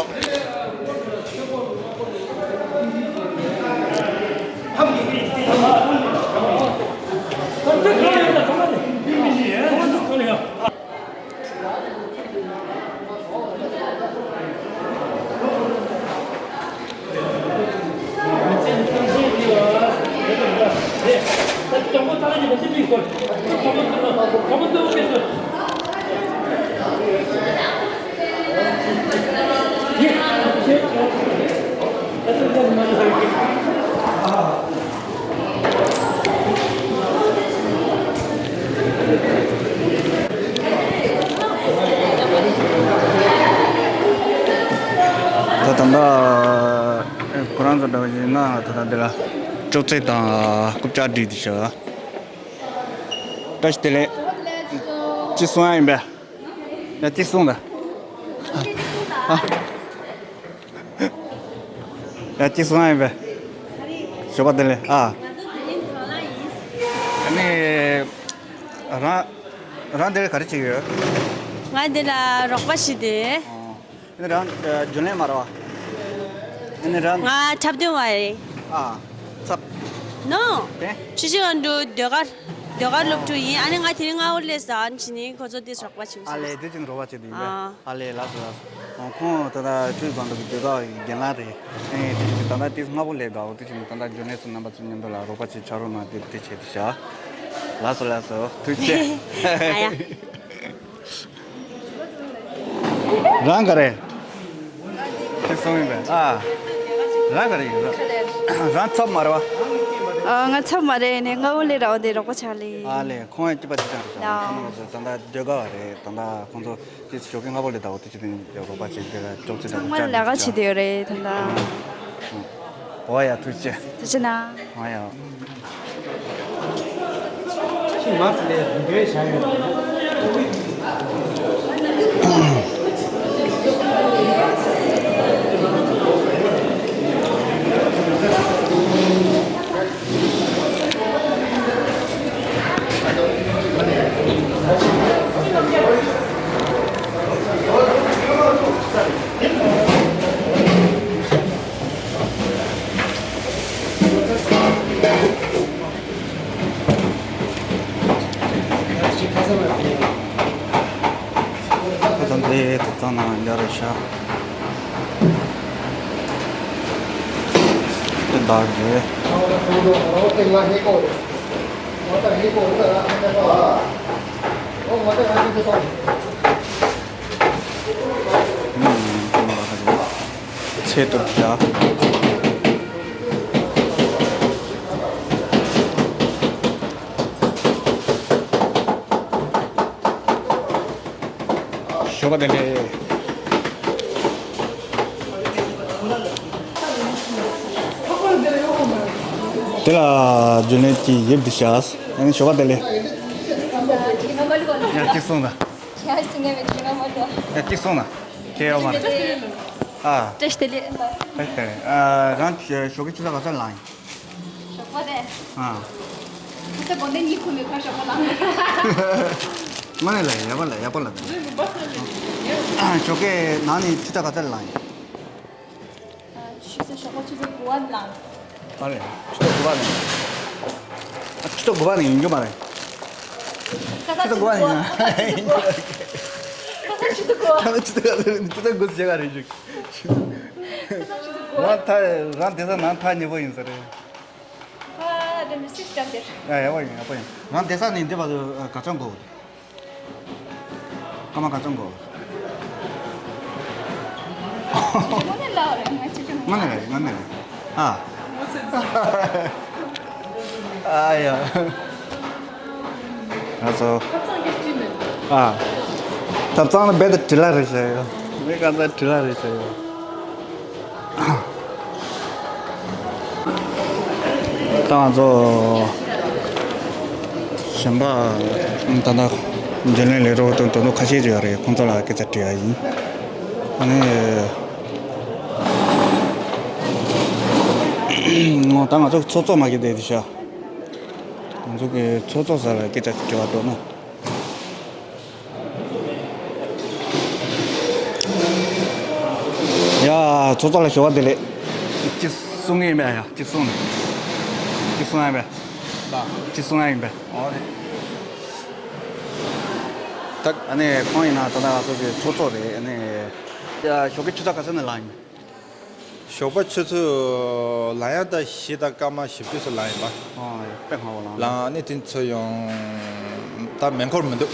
ད་ད་ལྟ་ཁོ་རང་ཚོ་འདྲ་བ་ཞིག་ན་ད་ལྟ་འདི་ལ་ཅོག་ཙེ་དང་རྐུབ་བཀྱག་སྒྲིག་བསྡད་ཤག་བཀྲ་ཤིས་བདེ་ལེགས། ཅི་གསུང་ཡ་ཡིན་པས། ཡ་ཅི་གསུང་ད། ཡ་ཅི་གསུང་ཡ་ཡིན་པས། ཞོགས་པ་བདེ་ལེགས་ཨ། ཨ་ནི། རང་། རང་འདིར་ག་རེ་བྱེད་ཀྱི་ཡོད། ང་འདི་ལ་རོགས་པ་བྱེད་དེ། ཨ་ནི་རང་རྒྱུན་ལས་མ་རེད་བ། ཨ་ནི་རང་། ང་འཁྲབ་སྟོན་པ་རེད། ཨ། ཚབ། ནོ། དེ། ཆུ་བཞི་སྒང་དྲུག་ཟློས་གར། ཟློས་གར་སློབ་ཕྲུག་ཡིན། ཨ་ནི་ང་དེ་རིང་སྔ་པོ་སླེབས་སོང་། ཨ་ནི་ཕྱི་ཉིན་ཁོ་ཚོ་དེ་རོགས་པ་བྱེད་ཨ་ལས་དེ་ཅིག་རོགས་པ་བྱེད་དེ་ཡིན་པས། ཨ། ཨ་ལས་ལགས་སོ་ལགས་སོ། ཁོང་ད་ལྟ་ཆུ་བཞི་སྒང་དྲུག་གི་ཟློས་གར་གྱི་རྒན་ལགས་རེད། ཨེ་དེ་ཅིག་ད་ལྟ་དེ་སྔ་པོ་སླེབས་འདུག་དེ་ཅིག་ད་ལྟ་རྒྱུན་ལས་ཚོ་རྣམ་པ་ཚོ་མཉམ་དུ་ལ་རོགས་པ་བྱེད་ཆ་རོགས་གནང་དེ་དེ་བྱེད་དེ་བཞག་ལགས་སོ་ལགས་སོ། ཐུགས་རྗེ་ཆེ། ཨ་ཡ། རང་ག་རེ། དེ་སོང་ཡིན་པས་ཨ། རང་ག་རེ་ཡིན་རང་ཚབ་མ་རེད་བ། ཨ་ང་ཚབ་མ་རེད། ནས་སྔ་པོ་སླེབས་ར་བ་འདི་རོགས་པ་ཆགས་ལེ། ཨ་ལས་ཁོང་ཡང་སྐྱིད་པ་ཅིག་ཀྱང་རེད་ཤག་ལགས། ཁོང་རྣམ་པ་ཚོ་ད་ལྟ་ཟློས་གར་བ་རེད། ད་ལྟ་ཁོང་ཚོ་དེ་ཞོགས་ཀས་སྔ་པོ་སླེབས་འདུག་དེ་ཅིག་དེ་རོགས་པ་བྱེད་དེ་ལ་ཅོག་ཙེ་དང་ཚང་མ་ལས་ཀ་བྱེད་དེ་ཡོད་རེད་ད་ལྟ། ཨོ་ཡ་ཐུགས་རྗེ་ཆེ། ཐུགས་རྗེ་གནང་། ཨོ་ཡ། ད་ལྟ་འདི་ཐབ་ཚང་ནང་ཡར་བཞག་དེ་འདྲ་རེད། ཚེ་ཐུབ་བྱ། ཞོགས་པ་བདེ་ལེགས། དེ་ལ་རྒྱུན་ལས་ཀྱིས་ཡིབ་འདི་བྱ། ཨ་ནི་ཞོགས་པ་བདེ་ལེགས། ཡ་གཅིག་སོང་ད། ཡ་གཅིག་སོང་ད། ཁྱེད་ཡོད་མ་རེད། ཨ། བཀྲ་ཤིས་བདེ་ལེགས། བཀྲ་ཤིས་བདེ་ལེགས། ཨ་རང་ཞོགས་ཀྱི་ཆུ་ཚོད་ག་ཚོད་ལངས་ཡིན། ཞོགས་པ་རེད། ཨ། ཁ་ས་དགོང་དེ་གཉིད་ཁུག་མེད་ཁ་ཞོགས་པ་ལངས། མ་ནས་ལ་ཡག་པ་ལ་ཡག་པ་ལ། ཞོགས་ཀའི་ནང་ནས་ཆུ་ཚོད་ག་ཚོད་ལངས་ཡིན། ཨ་ཆུ་ཚོད་ཞོགས་པ་ཆུ་ཚོད་དགུ་པ་ལངས། ཨ་རེད། ཆུ་ཚོད་དགུ་པ་ནས། ཨ་ཆུ་ཚོད་དགུ་པ་ནས་ཡིན་རྒྱུ་མ་རེད། ཁ་ས་ཆུ་ཚོད་དགུ་པ་ནས་ཡིན། ཁ་ས་ཆུ་ཚོད་དགུ་པ། ཁ་ས་ཆུ་ཚོད་དགུ་པ་ནས་ཆུ་ཚོད་དགུ་ཟེར་ག་རེད་ཞུ། ཁ་ས་ཆུ་ཚོད་དགུ་པ། རང་ཐག་རང་བསྡད་ས་ནང་ཐག་ཉེ་པོ་ཡིན་ས་རེད། ཨ་རེད་མི་སྲིད་སྐྱབས་དེར། ཡ་ཡག་པོ་ཡིན་ཡག་པོ་ཡིན། རང་བསྡད་ས་ནས་འདི་བར་དུ་ག་ཚོད་འགོར། སྐར་མ་ག་ཚོད་འགོར། དངོས་གནས་ལབ་རེད་ང་ཅི་ཅང་། དངོས་གནས་རེད་དངོས་གནས་རེད། ཨ། ཨ་ཡ། ང་ཚོ། ཨ། ཐབ་ཚང་ལ་རྦད་དེ་བྲེལ་བ་རེད་ཤག་ཡ། མི་གང་ཚ་དྲི་ལ་རེད་ཟེར་ཡོད། ད་ང་ཚོ་གཞན་པ་ད་ལྟ་འཇོན་ལེན་ལས་རོགས་དང་དོ་དོ་ཁ་ཤས་ཅིག་ཡོད་རེད། ཁོང་ཚོ་ལ་སྐད་ཆ་དྲི་ཡ་ཡིན། ཨ་ནི་ད་ང་ཚོ་ཚོགས་གཙོ་མ་གི་བསྡད་དེ་ཤ། ང་ཚོ་གི་ཚོགས་གཙོ་ས་ལ་སྐད་ཆ་དྲི་བ་འགྲོ་ན། ཡ། ཚོགས་གཙོ་ལ་ཞུ་བ་དེ་ལས། ཅི་གསུང་ངེས་མེད་ཡ། ཅི་གསུང་ནས། ཅི་གསུང་ཡ་མེད། ཅི་གསུང་ཡ་ཡིན་པས། ཨོ་རེད། ད་ཨ་ནི་ཁོང་ཡིན་ན་ད་ལྟ་ང་ཚོ་གི་ཚོགས་གཙོ་རེད། ཨ་ནི་ཡ། ཞོགས་ཀའི་ཆུ་ཚོད་ག་ཚོད་ནས་ལངས་ཡིན། ཞོགས་པ་ཆུ་ཚོད་ལ་ཡང་ད་བཞི་དང་སྐར་མ་བཞི་བཅུ་ཙམ་ལ་ཡིན་པ། ཨ་ཡ། དཔེ་སྔ་བོ་ལངས། ལངས་ནས་དེ་ཚོ་ཡང་ད་མེ་འཁོར་མི་འདུག་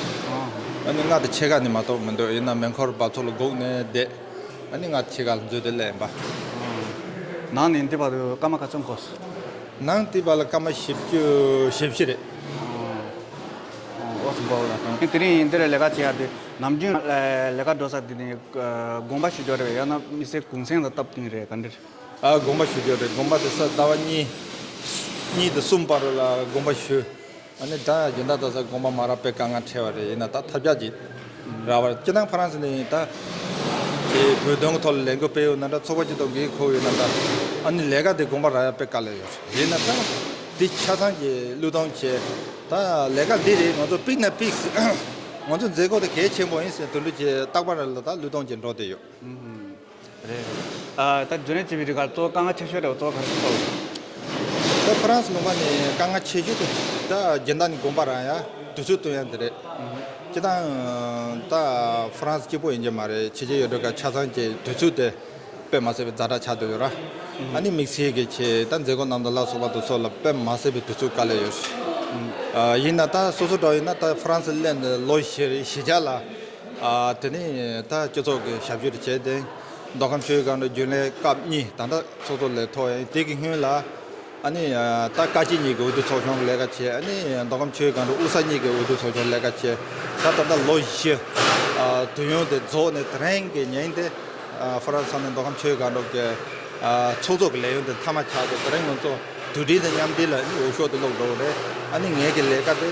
ཨ་ནི་ལྔ་དང་ཕྱེད་ཀ་ནས་མ་གཏོགས་མི་འདུག་ཡིན་ན་མེ་འཁོར་བབས་ཚོགས་ལ་སྒུག་ནས་བསྡད། ཨ་ནི་ལྔ་དང་ཕྱེད་ཀ་ལ་འཛུལ་དེ་སླེབས་ཡིན་པ། ནང་ནས་འདི་བར་དུ་སྐར་མ་ག་ཚོད་འགོར་སོང་། ནང་དེ་བར་ལ་སྐར་མ་བཞི་བཅུ་ཞེ་བཞི་རེད། ཨོ་སི་འགོར་ལ། དེ་རིང་འདིར་ལས་ཀ་བྱེད་ཡ་དེ་ནམ་རྒྱུན་ལས་ཀ་འགྲོ་ས་དེ་ནི་དགོངས་པ་ཞུ་རྒྱུ་རེད། ཡང་ན་མི་སེར་གུང་སེང་ལ་སྟབས་བསྟུན་རེད། ག་འདྲ་རེད། ཨ་དགོངས་པ་ཞུ་རྒྱུ་རེད། དགོངས་པ་དེ་ས་ཟླ་བ་གཉིས་གཉིས་དང་གསུམ་བར་ལ་དགོངས་པ་ཞུ། ཨ་ནི་ད་རྒྱུན་ལྡན་ད་ས་དགོངས་པ་མ་རག་པའི་དཀའ་ངལ་འཕྲད་པ་རེད། ཡིན་ན་ད་ཐབས་ཆག་ཅིག་རག་པ་རེད། སྤྱིར་བཏང་ཕ་རན་སི་ནས་ད་དེ་བོད་དོན་གྱི་ཐོག་ལ་ལས་འགུལ་སྤེལ་ཡོད་ན་འདྲ། ཚོགས་པ་སྐྱིད་སྡུག་འགན་ཁུར་ཡོད་ན་འདྲ། ཨ་ནི་ལས་ཀ་དེ་དགོངས་པ་རག་ཡ་དཔེ་དཀའ་ལས་ཡོད་རེད། ཡིན་ན་ད་དེ་ཆ་ཚང་གི་བློས་གཏོང་བྱས། ད་ལས་ཀ་འདི་རེད། ང་ཚོ་པིག་ན་པིག་ང་ཚོ་མཛད་སྒོ་དེ་གལ་ཆེན་པོ་ཡིན་ཟེར་དེ་འདྲ་བྱས་རྟག་པར་ལ་ད་བློས་གཏོང་བྱས་འགྲོ་བསྡད་ཡོད། རེད། ཨ་ད་འཇོན་ལེན་བྱེད་པའི་རིགས་ལ་གཙོ་བོ་དཀའ་ངལ་ཆེ་ཤོས་དེ་གཙོ་བོ་ག་རེ་ཐུག་ད་ཕ་རན་སི་ལུང་པ་ནས་དཀའ་ངལ་ཆེ་ཤོས་དེ་ད་རྒྱུན་ལྡན་ནས་དགོངས་པ་རག་ཡ་དུས་ཚོད་བཏོན་ཡ་དེ་རེད། སྤྱིར་བཏང་ད་ཕ་རན་སི་གཅིག་པོ་ཡིན་གྱི་མ་རེད། ཕྱི་རྒྱལ་ཡུལ་གྲུ་ཁག་ཆ་ཚང་གི་དུས་ཚོད་དེ་དཔེ་མ་སྲིད་པའི་ཛ་དྲག་ཆགས་བསྡད་ཡོད་ར། ཨ་ནི་དམིགས་བསལ་གྱི་ཆེད་ད་མཛད་སྒོ་རྣམས་དང་ལ་སོགས་པ་དེ་ཚོ་ལ་དཔེ་མ་སྲིད་པའི་དུས་ཚོད་དཀའ་ལས་ཡོད། ཨ་ཡིན་ན་ད་སོ་སོ་འདྲ་ཡིན་ན་ད་ཕ་རན་སི་སླེབས་ནས་ལོ་བཞི་བཞི་བརྒྱ་ལ། ཨ་དེ་ནས་ད་སྤྱི་ཚོགས་ཀྱི་ཞབས་ཞུ་དེ་བྱས་ཏེ། མདོ་ཁམས་ཆུ་བཞི་སྒང་དྲུག་རྒྱུན་ལས་སྐབས་གཉིས་ད་ལྟ་ཚོགས་གཙོ་ལས་ཐོག་ཡིན། དེ་གི་སྔོན་ལ་ཨ་ནི་ད་བཀའ་སྤྱི་གཉིས་ཀྱི་འོས་བསྡུ་ཚོགས་ཆུང་གི་ལས་ཀ་བྱས། ཨ་ནི་མདོ་ཁམས་ཆུ་བཞི་སྒང་དྲུག་ཨུ་ས་གཉིས་ཀྱི་འོས་བསྡུ་ཚོགས་ཆུང་ལས་ཀ་བྱས། ད་ད་ལྟ་ལོ་བཞི་དུས་ཡུན་དེ་རྫོགས་ནས་དེ་རིང་གི་ཉིན་དེ་ཕ་རན་སི་ནས་མདོ་ཁམས་ཆུ་བཞི་སྒང་དྲུག་གི་ཚོགས་གཙོ་གི་ལས་ཡུན་དེ་མཐའ་མ་ཆགས་ཏེ། དེ་རིང་ང་ཚོ་དུས་དྲན་དང་མཉམ་འབྲེལ་ལ་ཨ་ནི་འོས་ཤོག་དེ་སློག་འགྲོ་གི་རེད། ཨ་ནི་ངེད་ཀྱི་ལས་ཀ་དེ་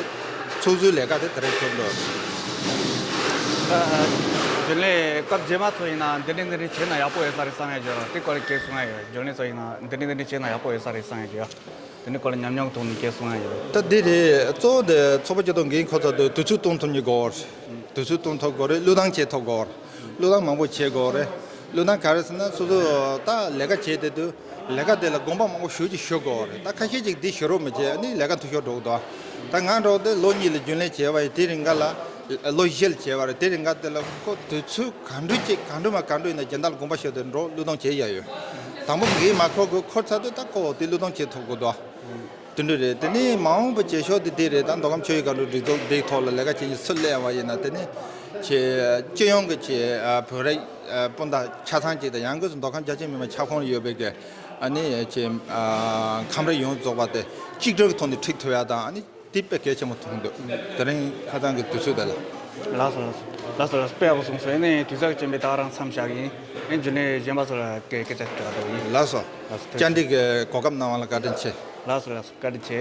ཚོགས་གཙོའི་ལས་ཀ་དེ་དེ་རིང་གྲུབ་འགྲོ། རྒྱུན་ལས་སྐབས་རྗེས་མ་ཚོ་ཡིན་ན་འདི་འདྲ་འདི་འདྲ་བྱས་ན་ཡག་པོ་ཡོད་ས་རེད་བསམ་ཡ་ཡོད་ར། དེ་སྐོར་ལ་སྐད་གསུང་ཡ་ཡོད། རྒྱུན་ལས་ཚོ་ཡིན་ན་འདི་འདྲ་འདི་འདྲ་བྱས་ན་ཡག་པོ་ཡོད་ས་རེད་བསམ་ཡ་ཡོད། དེ་ནི་སྐོར་ལ་ཉམས་མྱོང་ཐོག་ནས་སྐད་གསུང་ཡ་ཡོད། ད་འདི་རེད། གཙོ་བོ་དེ་ཚོགས་པ་སྐྱིད་སྡུག་འགན་ཁུར་ཚར་དུས་དུས་ཚོད་གཏོང་ཐུབ་ཉེ་དགོས། དུས་ཚོད་གཏོང་ཐུབ་དགོས་རེད། བློས་བཏང་བྱེད་ཐུབ་དགོས་རེད། བློས་བཏང་མང་པོ་བྱེད་དགོས་རེད། བློས་བཏང་ག་རེ་ཟེར་ན་སོ་སོ་ད་ལས་ཀ་བྱེད་བསྡད་དུས་ལས་ཀ་དེ་ལ་དགོངས་པ་མང་པོ་ཞེ་ཅིག་ཞུ་དགོས་རེད། ད་ཁ་ཤས་ཅིག་འདི་ཞུ་རོགས་མི་བྱེད། ཨ་ནི་ལས་ཀ་འཐུས་ཤོར་འགྲོ་གི་འདུག་ད་ང་འདྲ་བོ་དེ་ལོ་གཉིས་ལ་རྒྱུན་ལས་བྱས་པ་ཡིན། དེ་རིང་ག་ལ་ལོ་བཞི་ལ་བྱས་པ་རེད། དེ་རིང་ག་དེ་ལ་ཁོ་དུས་ཚོད་ག་འདྲ་ཅིག་ག་འདྲ་མ་ག་འདྲ་ཡིན་ན་རྒྱུན་ལྡན་ལ་དགོངས་པ་ཞུ་དེ་འགྲོ་བློས་གཏོང་བྱེད་ཡ་ཡོད། དང་པོ་འགན་མ་འཁུར་དགོས། འཁུར་ཚར་དུས་ད་ཁོ་དེ་བློས་གཏོང་བྱེད་ཐུབ་དགོས་འདུག་དེ་འདྲ་རེད། དེ་ནས་མ་འོངས་པ་བྱེད་ཕྱོགས་དེ་དེ་རེད། ད་མདོ་ཁམས་ཆུ་བཞི་སྒང་དྲུག་སྒྲིག་འཛུགས་འདིའི་ཐོག་ལ་ལས་ཀ་བྱེད་མཁན་སུ་སླེབས་པ་ཡིན་ན། དེ་ནས་ཁྱེད་སྤྱི་ཡོངས་ཀྱི་ཁྱེད་བོད་རིགས་སྤུན་ཟླ་ཆ་ཚང་གཅིག་དང་། ཡང་སྒོས་སུ་མདོ་ཁམས་རྒྱ་ཆེ་མི་མང་ཁྱབ་ཁོངས་ཡོད་པའི་གི་ཨ་ནི་ཁྱེད་ཁམས་རིགས་ཡོངས་རྫོགས་པ་དེ་གཅིག་སྒྲིལ་གྱི་ཐོག་ནས་ཁྲིད་ཐུབ་ཡ་དང་། ཨ་ནི་དེ་དཔེ་གལ་ཆེན་པོ་མཐོང་འདུག་དེ་རིང་ཁ་སང་གི་དུས་ཚོད་དེ་ལ། ལགས་སོ་ལགས་སོ། ལགས་སོ་ལགས་སོ། དཔེ་ཡག་པོ་གསུངས་སོང་། ཨ་ནི་དུས་ཚོད་ཀྱི་རྐྱེན་པས་ད་ག་རང་མཚམས་བཞག་གི་ཡིན། ཨ་ནི་རྒྱུན་ལས་གཞན་པ་ཚོ་ལ་སྐད་སྐད་ཆ་དྲི་བ་འདྲ་བོ་ཡིན། ལགས་སོ། ལགས་སོ། ཐུགས་རྗེ་ཆེ། བཅར་འདྲི་གི་གོ་སྐབས་གནང་བ་ལ་བཀའ་དྲིན་ཆེ། ལགས་སོ་ལགས་སོ། བཀའ་དྲིན་ཆེ།